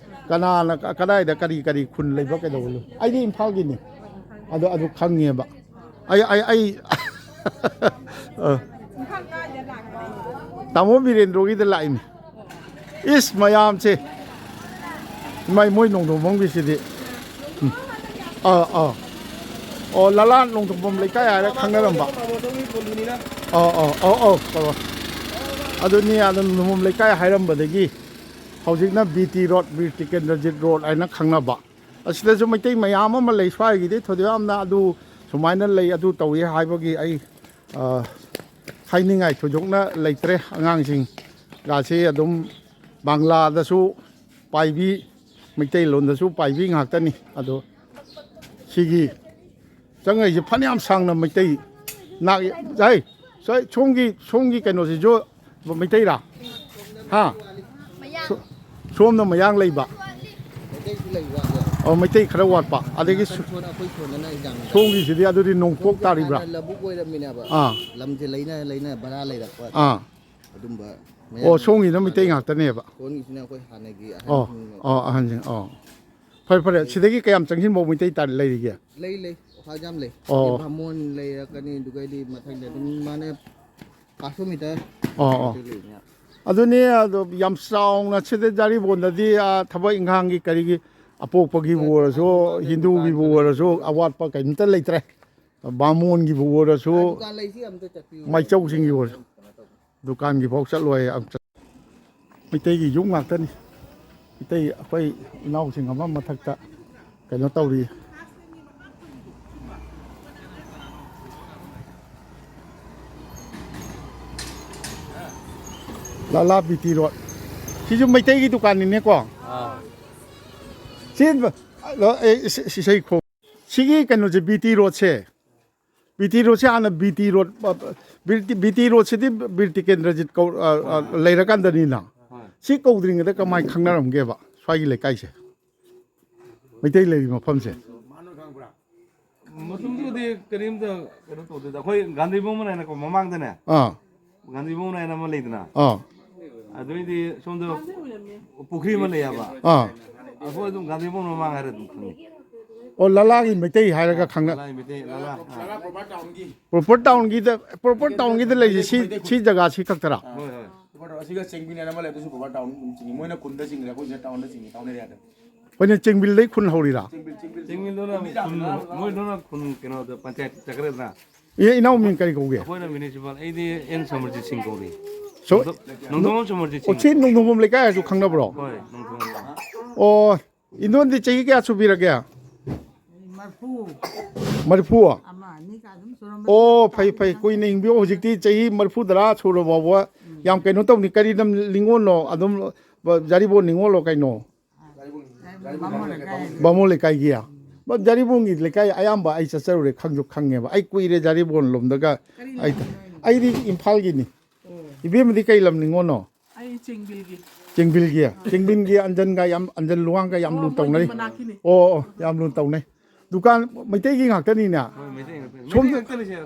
ꯀꯅꯥꯅ ꯀ- ꯀꯗꯥꯏꯗ ꯀꯔꯤ ꯀꯔꯤ ꯈꯨꯟ ꯂꯩꯕ ꯀꯩꯗꯧꯕ ꯂꯩ꯫ ꯑꯩꯗꯤ ꯏꯝꯐꯥꯜꯒꯤꯅꯤ꯫ ꯑꯗꯣ ꯑꯗꯨ ꯈꯪꯉꯦꯕ꯫ ꯑꯩ, ꯑꯩ, ꯑꯩ, ꯑ꯫ ꯇꯥꯃꯣ ꯕꯤꯔꯦꯟꯗ꯭ꯔꯣꯒꯤꯗ ꯂꯥꯛꯏꯅꯤ꯫ ꯏꯁ, ꯃꯌꯥꯝꯁꯦ꯫ ꯏꯃꯥꯏ, ꯃꯣꯏ ꯅꯣꯡꯗꯣꯡꯕꯝꯒꯤꯁꯤꯗꯤ꯫ ꯎꯝ꯫ ꯑꯥ, ꯑꯥ꯫ ꯑꯣ, ꯂꯂꯥ ꯅꯣꯡꯗꯣꯡꯕꯝ ꯂꯩꯀꯥꯏ ꯍꯥꯏꯔ ꯈꯪꯅꯔꯝꯕ꯫ ꯑꯥ, ꯑꯥ, ꯑꯧ, ꯑꯧ, ꯇꯧꯔꯣ꯫ ꯑꯗꯨꯅꯤ, ꯑꯗꯨꯝ ꯅꯣꯡꯗꯣꯡꯕꯝ ꯂꯩꯀꯥꯏ ꯍꯥꯏꯔꯝꯕꯗꯒꯤ ꯍꯧꯖꯤꯛꯅ B T road, Bir Tikendrajit road ꯍꯥꯏꯅ ꯈꯪꯅꯕ꯫ ꯑꯁꯤꯗꯁꯨ ꯃꯩꯇꯩ ꯃꯌꯥꯝ ꯑꯃ ꯂꯩ ꯁ꯭ꯋꯥꯏꯒꯤꯗꯤ, ꯊꯣꯏꯗꯣꯛ ꯌꯥꯝꯅ ꯑꯗꯨ ꯁꯨꯃꯥꯏꯅ ꯂꯩ, ꯑꯗꯨ ꯇꯧꯏ ꯍꯥꯏꯕꯒꯤ ꯑꯩ, ꯑ, ꯍꯥꯏꯅꯤꯡꯉꯥꯏ ꯊꯣꯏꯗꯣꯛꯅ ꯂꯩꯇ꯭ꯔꯦ꯫ ꯑꯉꯥꯡꯁꯤꯡꯒꯁꯤ ꯑꯗꯨꯝ ꯕꯪꯒ꯭ꯂꯥꯗꯁꯨ ꯄꯥꯏꯕꯤ, ꯃꯩꯇꯩꯂꯣꯟꯗꯁꯨ ꯄꯥꯏꯕꯤ ꯉꯥꯛꯇꯅꯤ꯫ ꯑꯗꯣ ꯁꯤꯒꯤ ꯆꯪꯉꯛꯏꯁꯦ ꯐꯅꯌꯥꯝ ꯁꯥꯡꯅ ꯃꯩꯇꯩ ꯅꯥꯛ-, ꯍꯩ, ꯁꯣꯏ-, ꯁꯣꯝꯒꯤ, ꯁꯣꯝꯒꯤ ꯀꯩꯅꯣꯁꯤꯁꯨ ꯃꯩꯇꯩꯔꯥ? ꯍꯥ? ꯁꯣ-, ꯁꯣꯝꯅ ꯃꯌꯥꯡ ꯂꯩꯕ꯫ ꯃꯩꯇꯩꯁꯨ ꯂꯩ ꯋꯥꯠꯂꯦ꯫ ꯑꯣ, ꯃꯩꯇꯩ ꯈꯔ ꯋꯥꯠꯄ꯫ ꯑꯗꯒꯤ ꯅꯥꯀꯟ ꯁꯣꯟ-, ꯑꯩꯈꯣꯏ ꯁꯣꯟꯗꯅ ꯌꯥꯝꯅ ꯁꯣꯝꯒꯤꯁꯤꯗꯤ ꯑꯗꯨꯗꯤ ꯅꯣꯡꯄꯣꯛ ꯇꯥꯔꯤꯕ꯭ꯔꯥ? ꯍꯥꯟꯅ ꯂꯧꯕꯨꯛ ꯑꯣꯏꯔꯝꯃꯤꯅꯦꯕ꯫ ꯑꯥ꯫ ꯂꯝꯁꯦ ꯂꯩꯅ ꯂꯩꯅ ꯕꯔꯥ ꯂꯩꯔꯛꯄ꯫ ꯑꯥ꯫ ꯑꯗꯨꯝꯕ ꯑꯣ, ꯁꯣꯝꯒꯤꯅ ꯃꯩꯇꯩ ꯉꯥꯛꯇꯅꯦꯕ꯫ ꯁꯣꯟꯒꯤꯁꯤꯅ ꯑꯩꯈꯣꯏ ꯍꯥꯟꯅꯒꯤ ꯑꯣ, ꯑꯍꯟꯁꯤꯡꯅ ꯑꯣ, ꯑꯍꯟꯁꯤꯡ, ꯑꯣ꯫ ꯐꯔꯦ, ꯐꯔꯦ꯫ ꯁꯤꯗꯒꯤ ꯀꯌꯥꯝ ꯆꯪꯁꯤꯟꯐꯥꯎ ꯃꯩꯇꯩ ꯇꯥ-, ꯂꯩꯔꯤꯒꯦ? ꯂꯩ, ꯂꯩ꯫ ꯑꯣꯐꯥꯏ ꯌꯥꯝ ꯂꯩ꯫ ꯑꯣ꯫ ꯕꯥꯃꯣꯟ ꯂꯩꯔꯀꯅꯤ, ꯑꯗꯨꯒꯩꯗꯤ ꯃꯊꯪꯗ ꯑꯗꯨꯝ ꯃꯥꯅ ꯀꯥꯁꯣ ꯃꯤꯇꯔ ꯑꯣ, ꯑꯣ꯫ ꯑꯗꯨ ꯂꯩꯅꯦ꯫ ꯑꯗꯨꯅꯤ, ꯑꯗꯣ ꯌꯥꯝ ꯆꯥꯎꯅ ꯁꯤꯗ ꯖꯥꯔꯤꯕꯣꯟꯗꯗꯤ, ꯑꯥ, ꯊꯕꯛ ꯏꯪꯈꯥꯡꯒꯤ ꯀꯔꯤꯒꯤ ꯑꯄꯣꯛꯄꯒꯤꯕꯨ ꯑꯣꯏꯔꯁꯨ, ꯑꯗꯨ ꯍꯤꯟꯗꯨꯒꯤꯕꯨ ꯑꯣꯏꯔꯁꯨ, ꯑꯋꯥꯠꯄ ꯀꯩꯝꯇ ꯂꯩꯇ꯭ꯔꯦ꯫ ꯕꯥꯃꯣꯟꯒꯤꯕꯨ ꯑꯣꯏꯔꯁꯨ, ꯗꯨꯀꯥꯟ ꯂꯩꯁꯤ ꯑꯝꯇ ꯆꯠꯄꯤꯌꯨ꯫ ꯃꯥꯏꯆꯧꯁꯤꯡꯒꯤ ꯑꯣꯏꯔꯁꯨ꯫ ꯀꯩꯅꯣ ꯇꯧꯕ꯫ ꯗꯨꯀꯥꯟꯒꯤꯐꯥꯎ ꯆꯠꯂꯣꯏ꯫ ꯌꯥꯝ ꯆꯠ-, ꯃꯩꯇꯩꯒꯤ ꯌꯨꯝ ꯉꯥꯛꯇꯅꯤ꯫ ꯃꯩꯇꯩ ꯑꯩꯈꯣꯏ ꯏꯅꯥꯎꯁꯤꯡ ꯑꯃ ꯃꯊꯛꯇ ꯀꯩꯅꯣ ꯇꯧꯔꯤ꯫ ꯂꯥꯂꯥ ꯕꯤ ꯇꯤ ꯔꯣꯗ꯫ ꯁꯤꯁꯨ ꯃꯩꯇꯩꯒꯤ ꯗꯨꯀꯥꯟꯅꯤꯅꯦꯀꯣ? ꯑꯥ꯫ ꯁꯤ, ꯑꯦ, ꯁꯤ, ꯁꯤ, ꯁꯤ, ꯁꯤ, ꯁꯤꯒꯤ ꯀꯩꯅꯣꯁꯦ, ꯕꯤ ꯇꯤ ꯔꯣꯗꯁꯦ, ꯕꯤ ꯇꯤ ꯔꯣꯗꯁꯦ ꯍꯥꯟꯅ ꯕꯤ ꯇꯤ ꯔꯣꯗ, ꯑ, B T, B T ꯔꯣꯗꯁꯤꯗꯤ Bir Tikendrajit ꯀꯧ-, ꯑ, ꯑ, ꯍꯣꯏ, ꯍꯣꯏ꯫ ꯂꯩꯔꯀꯥꯟꯗꯅꯤꯅ꯫ ꯍꯣꯏ꯫ ꯁꯤ ꯀꯧꯗ꯭ꯔꯤꯉꯩꯗ ꯀꯃꯥꯏꯅ ꯈꯪꯅꯔꯝꯒꯦꯕ ꯁ꯭ꯋꯥꯏꯒꯤ ꯂꯩꯀꯥꯏꯁꯦ? ꯃꯩꯇꯩ ꯂꯩꯔꯤ ꯃꯐꯝꯁꯦ? ꯃꯇꯝꯗꯨꯗꯤ ꯀꯔꯤꯝꯇ ꯀꯩꯅꯣ ꯇꯧꯗꯦꯗ꯫ ꯑꯩꯈꯣꯏ ꯒꯥꯟꯙꯤ ꯚꯕꯟ ꯍꯥꯏꯅꯀꯣ ꯃꯃꯥꯡꯗꯅꯦ꯫ ꯑꯥ꯫ ꯒꯥꯟꯙꯤ ꯚꯕꯟ ꯍꯥꯏꯅ ꯑꯃ ꯂꯩꯗꯅ꯫ ꯑꯥ꯫ ꯑꯗꯨꯏꯗꯤ ꯁꯣꯝꯗ ꯄꯨꯈ꯭ꯔꯤ ꯑꯃ ꯂꯩꯌꯦꯕ꯫ ꯑꯥ꯫ ꯑꯩꯈꯣꯏ ꯑꯗꯨꯝ ꯒꯥꯟꯙꯤ ꯚꯕꯟ ꯃꯃꯥꯡ ꯍꯥꯏꯔ ꯑꯗꯨꯝ ꯈꯪꯉꯤ꯫ ꯑꯣ, ꯂꯥꯂꯥꯒꯤ ꯃꯩꯇꯩ ꯍꯥꯏꯔꯒ ꯈꯪꯅ-, ꯂꯥꯂꯥꯒꯤ ꯃꯩꯇꯩ, ꯂꯥꯂꯥ, ꯑꯥ꯫ ꯄ꯭ꯔꯣꯄꯔ ꯇꯥꯎꯟꯒꯤꯗ, ꯄ꯭ꯔꯣꯄꯔ ꯇꯥꯎꯟꯒꯤꯗ ꯂꯩꯔꯤꯁꯦ ꯁꯤ, ꯁꯤ ꯖꯒꯥ ꯁꯤ ꯈꯛꯇꯔꯥ? ꯍꯣꯏ, ꯍꯣꯏ꯫ ꯄ꯭ꯔꯣꯄꯔ ꯇꯥꯎꯟ, ꯑꯁꯤꯒ ꯆꯦꯡꯕꯤꯟ ꯍꯥꯏꯅ ꯑꯃ ꯂꯩ, ꯑꯗꯨꯁꯨ ꯄ꯭ꯔꯣꯄꯔ ꯇꯥꯎꯟ ꯑꯗꯨꯝ ꯆꯤꯡꯉꯤ꯫ ꯃꯣꯏꯅ ꯈꯨꯟꯗ ꯆꯤꯡꯉꯤꯔ, ꯑꯩꯈꯣꯏꯁꯤꯅ ꯇꯥꯎꯟꯗ ꯆꯤꯡꯉꯤ, ꯇꯥꯎꯟ ꯑꯦꯔꯤꯌꯥꯗ꯫ ꯑꯩꯈꯣꯏꯅ ꯆꯦꯡꯕꯤꯜꯗꯩ ꯈꯨꯟ ꯍꯧꯔꯤꯔꯥ? ꯆꯦꯡꯕꯤꯜ, ꯆꯦꯡꯕꯤꯜ꯫ ꯆꯤꯡꯃꯤꯗꯨꯅ ꯈꯨꯟ, ꯃꯣꯏꯗꯨꯅ ꯈꯨꯟ ꯀꯩꯅꯣꯗ ꯄꯟꯆꯥꯌꯠ ꯆꯠꯈ꯭ꯔꯦꯗꯅ꯫ ꯑꯦ, ꯏꯅꯥꯎ ꯃꯤꯡ ꯀꯔꯤ ꯀꯧꯒꯦ? ꯑꯩꯈꯣꯏꯅ ꯃ꯭ꯌꯨꯅꯤꯁꯤꯄꯥꯜ, ꯑꯩꯗꯤ ꯑꯦꯟ ꯁꯃꯔꯖꯤꯠ ꯁꯤꯡ ꯀꯧꯔꯤ꯫ ꯁꯣ-, ꯅꯣꯡꯊꯣꯝꯕꯝ ꯁꯃꯔꯖꯤꯠ ꯑꯣ, ꯁꯤꯡ꯫ ꯁꯤ ꯅꯣꯡꯊꯣꯝꯕꯝ ꯂꯩꯀꯥꯏ ꯍꯥꯏꯁꯨ ꯈꯪꯅꯕ꯭ꯔꯣ? ꯍꯣꯏ, ꯅꯣꯡꯊꯣꯝꯕꯝ꯫ ꯑꯣ, ꯏꯟꯗꯣꯟꯗꯤ ꯆꯍꯤ ꯀꯌꯥ ꯁꯨꯕꯤꯔꯒꯦ? ꯃꯔꯐꯨ꯫ ꯃꯔꯐꯨ? ꯑꯃ ꯑꯅꯤ ꯀ ꯑꯗꯨꯝ ꯁꯨꯔꯝꯃꯅꯤ꯫ ꯑꯣ, ꯐꯩ, ꯐꯩ꯫ ꯀꯨꯏꯅ ꯍꯤꯡꯕꯤꯌꯣ꯫ ꯍꯧꯖꯤꯛꯇꯤ ꯆꯍꯤ ꯃꯔꯐꯨ ꯇꯔꯥ ꯁꯨꯔ ꯐꯥꯎꯕ ꯌꯥꯝ ꯀꯩꯅꯣ ꯇꯧꯅꯤ꯫ ꯀꯔꯤ ꯂꯝ ꯅꯤꯉꯣꯜꯅꯣ? ꯑꯗꯨꯝ, ꯕ-, ꯖꯥꯔꯤꯕꯣꯟ ꯅꯤꯉꯣꯜꯂꯣ ꯀꯩꯅꯣ? ꯕꯥꯃꯣꯟ ꯂꯩꯀꯥꯏ꯫ ꯕꯥꯃꯣꯟ ꯂꯩꯀꯥꯏꯒꯤ? ꯕ-, ꯖꯥꯔꯤꯕꯣꯟꯒꯤ ꯂꯩꯀꯥꯏ ꯑꯌꯥꯝꯕ ꯑꯩ ꯆꯠꯆꯔꯨꯔꯦ, ꯈꯪꯁꯨ ꯈꯪꯉꯦꯕ꯫ ꯑꯩ ꯀꯨꯏꯔꯦ ꯖꯥꯔꯤꯕꯣꯟ ꯂꯣꯝꯗꯒ꯫ ꯀꯔꯤ ꯑꯩ, ꯂꯝꯗꯅꯣ? ꯑꯩꯗꯤ ꯏꯝꯐꯥꯜꯒꯤꯅꯤ꯫ ꯑꯣ꯫ ꯏꯕꯦꯝꯃꯗꯤ ꯀꯩ ꯂꯝ ꯅꯤꯉꯣꯜꯅꯣ? ꯑꯩ ꯆꯦꯡꯕꯤꯜꯒꯤ꯫ ꯆꯦꯡꯕꯤꯜꯒꯤ? ꯆꯦꯡꯕꯤꯜꯒꯤ ꯑꯟꯖꯟꯒ ꯌꯥꯝ, ꯑꯟꯖꯟ ꯂꯨꯋꯥꯡꯒ ꯌꯥꯝ ꯑꯣ, ꯂꯨ ꯃꯣꯏꯒꯤ ꯇꯧꯅꯔꯤ꯫ ꯃꯅꯥꯛꯀꯤꯅꯤ꯫ ꯑꯣ, ꯑꯣ, ꯌꯥꯝ ꯂꯨ ꯇꯧꯅꯩ꯫ ꯗꯨꯀꯥꯟ ꯃꯩꯇꯩꯒꯤ ꯉꯥꯛꯇꯅꯤꯅꯦ? ꯍꯣꯏ, ꯃꯩꯇꯩ ꯉꯥꯛꯇꯅꯤ꯫ ꯁꯣꯝꯗ ꯃꯩꯇꯩ ꯉꯥꯛꯇꯅꯤ ꯁꯦ꯫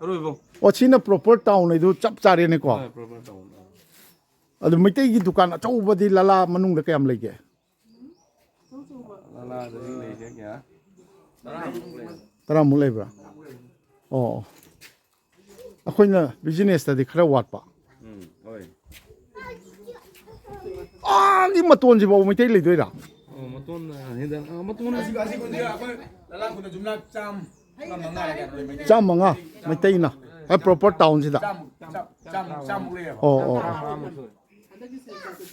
ꯑꯔꯣꯏꯕ꯫ ꯑꯣ, ꯁꯤꯅ ꯄ꯭ꯔꯣꯄꯔ ꯇꯥꯎꯟ ꯍꯥꯏꯗꯨ ꯆꯞ ꯆꯥꯔꯦꯅꯦꯀꯣ? ꯍꯣꯏ, ꯄ꯭ꯔꯣꯄꯔ ꯇꯥꯎꯟ꯫ ꯑꯗꯨ ꯃꯩꯇꯩꯒꯤ ꯗꯨꯀꯥꯟ ꯑꯆꯧꯕꯗꯤ ꯂꯥꯂꯥ ꯃꯅꯨꯡꯗ ꯀꯌꯥꯝ ꯂꯩꯒꯦ? ꯑꯆꯧꯕ ꯇꯔꯥꯃꯨꯛ ꯂꯩꯕ꯭ꯔꯥ? ꯑꯣ, ꯑꯣ꯫ ꯑꯩꯈꯣꯏꯅ ꯕꯤꯖꯤꯅꯦꯁꯇꯗꯤ ꯈꯔ ꯋꯥꯠꯄ꯫ ꯑꯥꯗꯤ ꯃꯇꯣꯟꯁꯤꯐꯥꯎ ꯃꯩꯇꯩ ꯂꯩꯗꯣꯏꯔꯥ? ꯑꯣ, ꯃꯇꯣꯟ, ꯑ, ꯍꯦꯟꯗ-, ꯑ, ꯃꯇꯣꯟ ꯑꯁꯤ, ꯑꯁꯤ ꯈꯨꯟꯁꯤ ꯑꯩꯈꯣꯏ ꯂꯂꯥꯡ ꯈꯨꯟꯗ ꯌꯨꯝꯅꯥꯛ ꯆꯥꯝ-, ꯆꯥꯝ ꯃꯉꯥ ꯍꯥꯏꯇꯥꯔꯦ, ꯃꯩꯇꯩ꯫ ꯆꯥꯝ ꯃꯉꯥ ꯃꯩꯇꯩꯅ, ꯍꯦꯛ ꯄ꯭ꯔꯣꯄꯔ ꯇꯥꯎꯟꯁꯤꯗ? ꯆꯥꯝ-, ꯆꯥꯝ-, ꯆꯥꯝ-, ꯆꯥꯝꯃꯨꯛ ꯂꯩꯌꯦꯕ꯫ ꯑꯣ, ꯑꯣ, ꯑꯣ꯫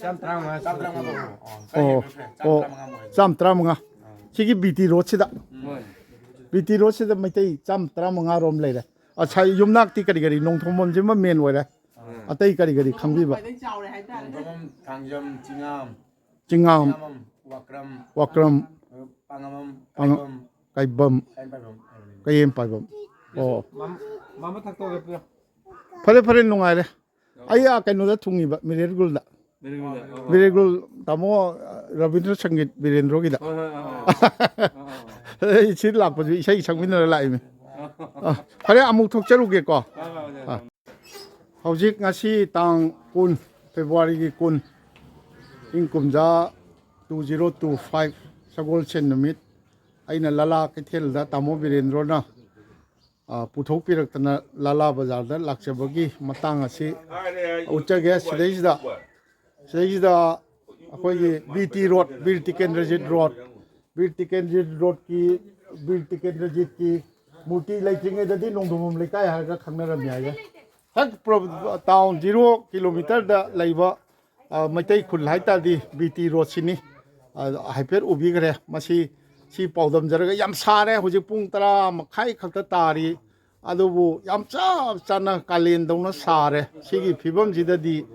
ꯆꯥꯝ ꯇꯔꯥꯃꯉꯥ꯫ ꯆꯥꯝ ꯇꯔꯥꯃꯉꯥ꯫ ꯑꯣ, ꯑꯣ꯫ ꯆꯥꯝ ꯇꯔꯥꯃꯉꯥ꯫ ꯁꯤꯒꯤ ꯕꯤ ꯇꯤ ꯔꯣꯗꯁꯤꯗ? ꯍꯣꯏ꯫ ꯕꯤ ꯇꯤ ꯔꯣꯗꯁꯤꯗ ꯃꯩꯇꯩ ꯆꯥꯝ ꯇꯔꯥꯃꯉꯥ ꯔꯣꯝ ꯂꯩꯔꯦ꯫ ꯑ, ꯁꯥꯏ-, ꯌꯨꯝꯅꯥꯛꯇꯤ ꯀꯔꯤ ꯀꯔꯤ? ꯅꯣꯡꯊꯣꯡꯕꯝꯁꯤꯃ ꯃꯦꯟ ꯑꯣꯏꯔꯦ꯫ ꯑꯥ꯫ ꯑꯇꯩ ꯀꯔꯤ ꯀꯔꯤ ꯈꯪꯕꯤꯕ? ꯈ꯭ꯋꯥꯏꯗꯒꯤ ꯆꯥꯎꯔꯦ ꯍꯥꯏꯇꯥꯔꯦ꯫ ꯅꯣꯡꯊꯣꯡꯕꯝ, ꯊꯥꯡꯖꯝ, ꯆꯤꯉꯥꯝ꯫ ꯆꯤꯉꯥꯝ꯫ ꯆꯤꯉꯥꯝꯕꯝ, ꯋꯥꯀ꯭ꯔꯝ꯫ ꯋꯥꯀ꯭ꯔꯝ꯫ ꯑ, ꯄꯥꯉꯝꯕꯝ, ꯄꯥꯉꯝ-, ꯀꯥꯏꯕꯝ꯫ ꯀꯥꯏꯕꯝ꯫ ꯀꯩꯌꯦꯝ ꯄꯥꯏꯕꯝ꯫ ꯀꯩꯌꯦꯝ ꯄꯥꯏꯕꯝ꯫ ꯑꯣ꯫ ꯃꯝ-, ꯃꯝ ꯃꯊꯛꯇ ꯑꯣꯏꯕ ꯄꯤꯌꯣ꯫ ꯐꯔꯦ, ꯐꯔꯦ, ꯅꯨꯡꯉꯥꯏꯔꯦ꯫ ꯑꯣ꯫ ꯑꯩ ꯑꯥ ꯀꯩꯅꯣꯗ ꯊꯨꯡꯉꯤꯕ, ꯃꯤꯔꯦꯟꯒꯨꯜꯗ꯫ ꯃꯤꯔꯦꯟꯒꯨꯜꯗ, ꯑꯣ, ꯑꯣ꯫ ꯃꯤꯔꯦꯟꯒꯨꯜ ꯇꯥꯃꯣ, ꯑ, ꯔꯕꯤꯟꯗ꯭ꯔ ꯁꯪꯒꯤꯠ ꯕꯤꯔꯦꯟꯗ꯭ꯔꯣꯒꯤꯗ꯫ ꯍꯣꯏ, ꯍꯣꯏ, ꯍꯣꯏ, ꯍꯣꯏ꯫ ꯑꯣ, ꯑꯣ, ꯑꯣ꯫ ꯑꯩ ꯁꯤ ꯂꯥꯛꯄꯁꯨ ꯏꯁꯩ ꯁꯛꯃꯤꯟꯅꯔ ꯂꯥꯛꯏꯅꯦ꯫ ꯑꯣ꯫ ꯑ, ꯐꯔꯦ, ꯑꯃꯨꯛ ꯊꯣꯛꯆꯔꯨꯒꯦꯀꯣ꯫ ꯍꯣꯏ, ꯍꯣꯏ, ꯍꯣꯏ꯫ ꯑ꯫ ꯍꯧꯖꯤꯛ ꯉꯁꯤ ꯇꯥꯡ ꯀꯨꯟ, ꯐꯦꯕ꯭ꯔꯨꯋꯥꯔꯤꯒꯤ ꯀꯨꯟ, ꯏꯪ ꯀꯨꯝꯖꯥ two zero two five, ꯁꯒꯣꯜꯁꯦꯟ ꯅꯨꯃꯤꯠ, ꯑꯩꯅ ꯂꯂꯥ ꯀꯩꯊꯦꯜꯗ ꯇꯥꯃꯣ ꯕꯤꯔꯦꯟꯗ꯭ꯔꯣꯅ, ꯑ, ꯄꯨꯊꯣꯛꯄꯤꯔꯛꯇꯅ ꯂꯂꯥ ꯕꯖꯥꯔꯗ ꯂꯥꯛꯆꯕꯒꯤ ꯃꯇꯥꯡ ꯑꯁꯤ ꯎꯠꯆꯒꯦ꯫ ꯁꯤꯗꯩꯁꯤꯗ, ꯁꯤꯗꯩꯁꯤꯗ ꯑꯩꯈꯣꯏꯒꯤ B T road, Bir Tikendrajit road, Bir Tikendrajit ꯔꯣꯗꯀꯤ, ꯕꯤꯔ ꯇꯤꯀꯦꯟꯗ꯭ꯔꯖꯤꯠꯀꯤ ꯃꯨꯔꯇꯤ ꯂꯩꯇ꯭ꯔꯤꯉꯩꯗꯗꯤ ꯅꯣꯡꯊꯣꯡꯕꯝ ꯂꯩꯀꯥꯏ ꯍꯥꯏꯔꯒ ꯈꯪꯅꯔꯝꯃꯤ ꯍꯥꯏꯌꯦ꯫ ꯍꯦꯛ ꯄ꯭ꯔꯣ-, ꯇꯥꯎꯟ zero ꯀꯤꯂꯣꯃꯤꯇꯔꯗ ꯂꯩꯕ, ꯑ, ꯃꯩꯇꯩ ꯈꯨꯜ ꯍꯥꯏ ꯇꯥꯔꯗꯤ ꯕꯤ ꯇꯤ ꯔꯣꯗꯁꯤꯅꯤ꯫ ꯑ, ꯍꯥꯏꯐꯦꯠ ꯎꯕꯤꯈ꯭ꯔꯦ꯫ ꯃꯁꯤ, ꯁꯤ ꯄꯥꯎꯗꯝꯖꯔꯒ, ꯌꯥꯝ ꯁꯥꯔꯦ꯫ ꯍꯧꯖꯤꯛ ꯄꯨꯡ ꯇꯔꯥ ꯃꯈꯥꯏ ꯈꯛꯇ ꯇꯥꯔꯤ꯫ ꯑꯗꯨꯕꯨ ꯌꯥꯝ ꯆꯞ ꯆꯥꯅ ꯀꯥꯂꯦꯟꯗꯧꯅ ꯁꯥꯔꯦ꯫ ꯁꯤꯒꯤ ꯐꯤꯕꯝꯁꯤꯗꯗꯤ,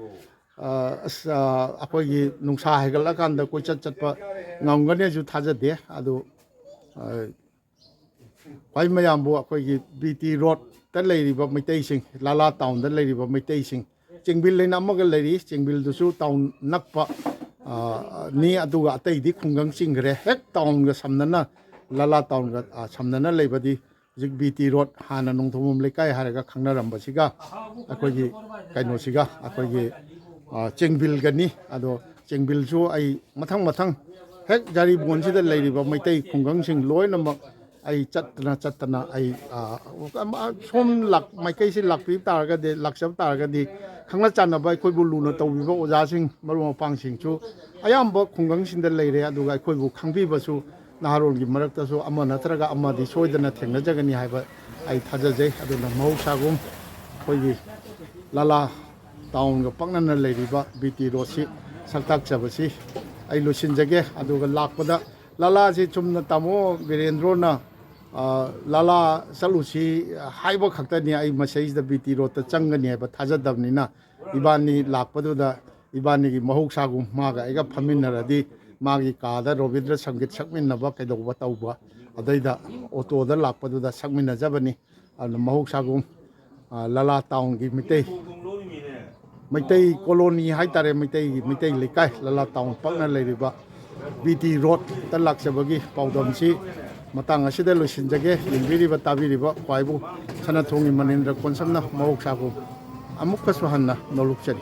ꯑ, ꯑꯁ, ꯑ, ꯑꯩꯈꯣꯏꯒꯤ ꯅꯨꯡꯁꯥ ꯍꯥꯏꯒꯠꯂꯀꯥꯟꯗ ꯀꯣꯏꯆꯠ ꯆꯠꯄ ꯉꯝꯒꯅꯤꯁꯨ ꯊꯥꯖꯗꯦ꯫ ꯑꯗꯨ, ꯑ, ꯈ꯭ꯋꯥꯏ ꯃꯌꯥꯝꯕꯨ ꯑꯩꯈꯣꯏꯒꯤ ꯕꯤ ꯇꯤ ꯔꯣꯗꯇ ꯂꯩꯔꯤꯕ ꯃꯩꯇꯩꯁꯤꯡ, ꯂꯥꯂꯥ ꯇꯥꯎꯟꯗ ꯂꯩꯔꯤꯕ ꯃꯩꯇꯩꯁꯤꯡ, ꯆꯦꯡꯕꯤꯜ ꯍꯥꯏꯅ ꯑꯃꯒ ꯂꯩꯔꯤ, ꯆꯦꯡꯕꯤꯜꯗꯨꯁꯨ ꯇꯥꯎꯟ ꯅꯛꯄ, ꯑ, ꯅꯤ, ꯑꯗꯨꯒ ꯑꯇꯩꯗꯤ ꯈꯨꯡꯒꯪ ꯆꯤꯡꯈ꯭ꯔꯦ꯫ ꯍꯦꯛ ꯇꯥꯎꯟꯒ ꯁꯝꯅꯅ, ꯂꯥꯂꯥ ꯇꯥꯎꯟꯒ, ꯑ, ꯁꯝꯅꯅ ꯂꯩꯕꯗꯤ ꯍꯧꯖꯤꯛ ꯕꯤ ꯇꯤ ꯔꯣꯗ, ꯍꯥꯟꯅ ꯅꯣꯡꯊꯣꯡꯕꯝ ꯂꯩꯀꯥꯏ ꯍꯥꯏꯔꯒ ꯈꯪꯅꯔꯝꯕꯁꯤꯒ, ꯑꯩꯈꯣꯏꯒꯤ ꯀꯩꯅꯣꯁꯤꯒ, ꯑꯩꯈꯣꯏꯒꯤ, ꯑ, ꯆꯦꯡꯕꯤꯜꯒꯅꯤ꯫ ꯑꯗꯣ ꯆꯦꯡꯕꯤꯜꯁꯨ ꯑꯩ ꯃꯊꯪ ꯃꯊꯪ ꯍꯦꯛ ꯖꯥꯔꯤꯕꯣꯟꯁꯤꯗ ꯂꯩꯔꯤꯕ ꯃꯩꯇꯩ ꯈꯨꯡꯒꯪꯁꯤꯡ ꯂꯣꯏꯅꯃꯛ ꯑꯩ ꯆꯠꯇꯅ ꯆꯠꯇꯅ ꯑꯩ, ꯑ, ꯑꯃ, ꯁꯣꯝ ꯂꯥꯛ-, ꯃꯥꯏꯀꯩꯁꯤ ꯂꯥꯛꯄꯤꯕ ꯇꯥꯔꯒꯗꯤ, ꯂꯥꯛꯆꯕ ꯇꯥꯔꯒꯗꯤ, ꯈꯪꯅ ꯆꯥꯟꯅꯕ ꯑꯩꯈꯣꯏꯕꯨ ꯂꯨꯅ ꯇꯧꯕꯤꯕ ꯑꯣꯖꯥꯁꯤꯡ, ꯃꯔꯨꯞ ꯃꯄꯥꯡꯁꯤꯡꯁꯨ ꯑꯌꯥꯝꯕ ꯈꯨꯡꯒꯪꯁꯤꯡꯗ ꯂꯩꯔꯦ꯫ ꯑꯗꯨꯒ ꯑꯩꯈꯣꯏꯕꯨ ꯈꯪꯕꯤꯕꯁꯨ ꯅꯍꯥꯔꯣꯜꯒꯤ ꯃꯔꯛꯇꯁꯨ ꯑꯃ ꯅꯠꯇ꯭ꯔꯒ ꯑꯃꯗꯤ ꯁꯣꯏꯗꯅ ꯊꯦꯡꯅꯖꯒꯅꯤ ꯍꯥꯏꯕ ꯑꯩ ꯊꯥꯖꯖꯩ꯫ ꯑꯗꯨꯅ ꯃꯍꯧꯁꯥꯒꯨꯝ ꯑꯩꯈꯣꯏꯒꯤ ꯂꯥꯂꯥ ꯇꯥꯎꯟꯒ ꯄꯛꯅꯅ ꯂꯩꯔꯤꯕ ꯕꯤ ꯇꯤ ꯔꯣꯗꯁꯤ ꯁꯛꯇꯥꯛꯆꯕꯁꯤ ꯑꯩ ꯂꯣꯏꯁꯤꯟꯖꯒꯦ꯫ ꯑꯗꯨꯒ ꯂꯥꯛꯄꯗ ꯂꯥꯂꯥꯁꯤ ꯆꯨꯝꯅ ꯇꯥꯃꯣ ꯕꯤꯔꯦꯟꯗ꯭ꯔꯣꯅ, ꯑ, ꯂꯥꯂꯥ ꯆꯠꯂꯨꯁꯤ ꯍꯥꯏꯕ ꯈꯛꯇꯅꯤ꯫ ꯑꯩ ꯃꯁꯤꯗꯩꯁꯤꯗ ꯕꯤ ꯇꯤ ꯔꯣꯗꯇ ꯆꯪꯒꯅꯤ ꯍꯥꯏꯕ ꯊꯥꯖꯗꯕꯅꯤꯅ, ꯏꯕꯥꯅꯤ ꯂꯥꯛꯄꯗꯨꯗ ꯏꯕꯥꯅꯤꯒꯤ ꯃꯍꯧꯁꯥꯒꯨꯝ ꯃꯥꯒ ꯑꯩꯒ ꯐꯝꯃꯤꯟꯅꯔꯗꯤ, ꯃꯥꯒꯤ ꯀꯥꯗ ꯔꯣꯕꯤꯟꯗ꯭ꯔ ꯁꯪꯒꯤꯠ ꯁꯛꯃꯤꯟꯅꯕ ꯀꯩꯗꯧꯕ ꯇꯧꯕ, ꯑꯗꯩꯗ ꯑꯣꯇꯣꯗ ꯂꯥꯛꯄꯗꯨꯗ ꯁꯛꯃꯤꯟꯅꯖꯕꯅꯤ꯫ ꯑꯗꯨꯅ ꯃꯍꯧꯁꯥꯒꯨꯝ, ꯑ, ꯂꯥꯂꯥ ꯇꯥꯎꯟꯒꯤ ꯃꯤꯇꯩ, ꯃꯩꯇꯩ ꯀꯣꯂꯣꯅꯤ ꯍꯥꯏꯇꯥꯔꯦ, ꯃꯩꯇꯩꯒꯤ, ꯃꯩꯇꯩ ꯂꯩꯀꯥꯏ, ꯂꯥꯂꯥ ꯇꯥꯎꯟ ꯄꯛꯅ ꯂꯩꯔꯤꯕ ꯕꯤ ꯇꯤ ꯔꯣꯗꯇ ꯂꯥꯛꯆꯕꯒꯤ ꯄꯥꯎꯗꯝꯁꯤ ꯃꯇꯥꯡ ꯑꯁꯤꯗ ꯂꯣꯏꯁꯤꯟꯖꯒꯦ꯫ ꯌꯦꯡꯕꯤꯔꯤꯕ, ꯇꯥꯕꯤꯔꯤꯕ ꯈ꯭ꯋꯥꯏꯕꯨ ꯁꯅꯥꯊꯣꯡꯒꯤ ꯃꯅꯤꯟꯗ꯭ꯔ ꯀꯣꯟꯁꯝꯅ ꯃꯍꯧꯁꯥꯒꯨꯝ ꯑꯃꯨꯛꯀꯁꯨ ꯍꯟꯅ ꯅꯣꯂꯨꯛꯆꯔꯤ꯫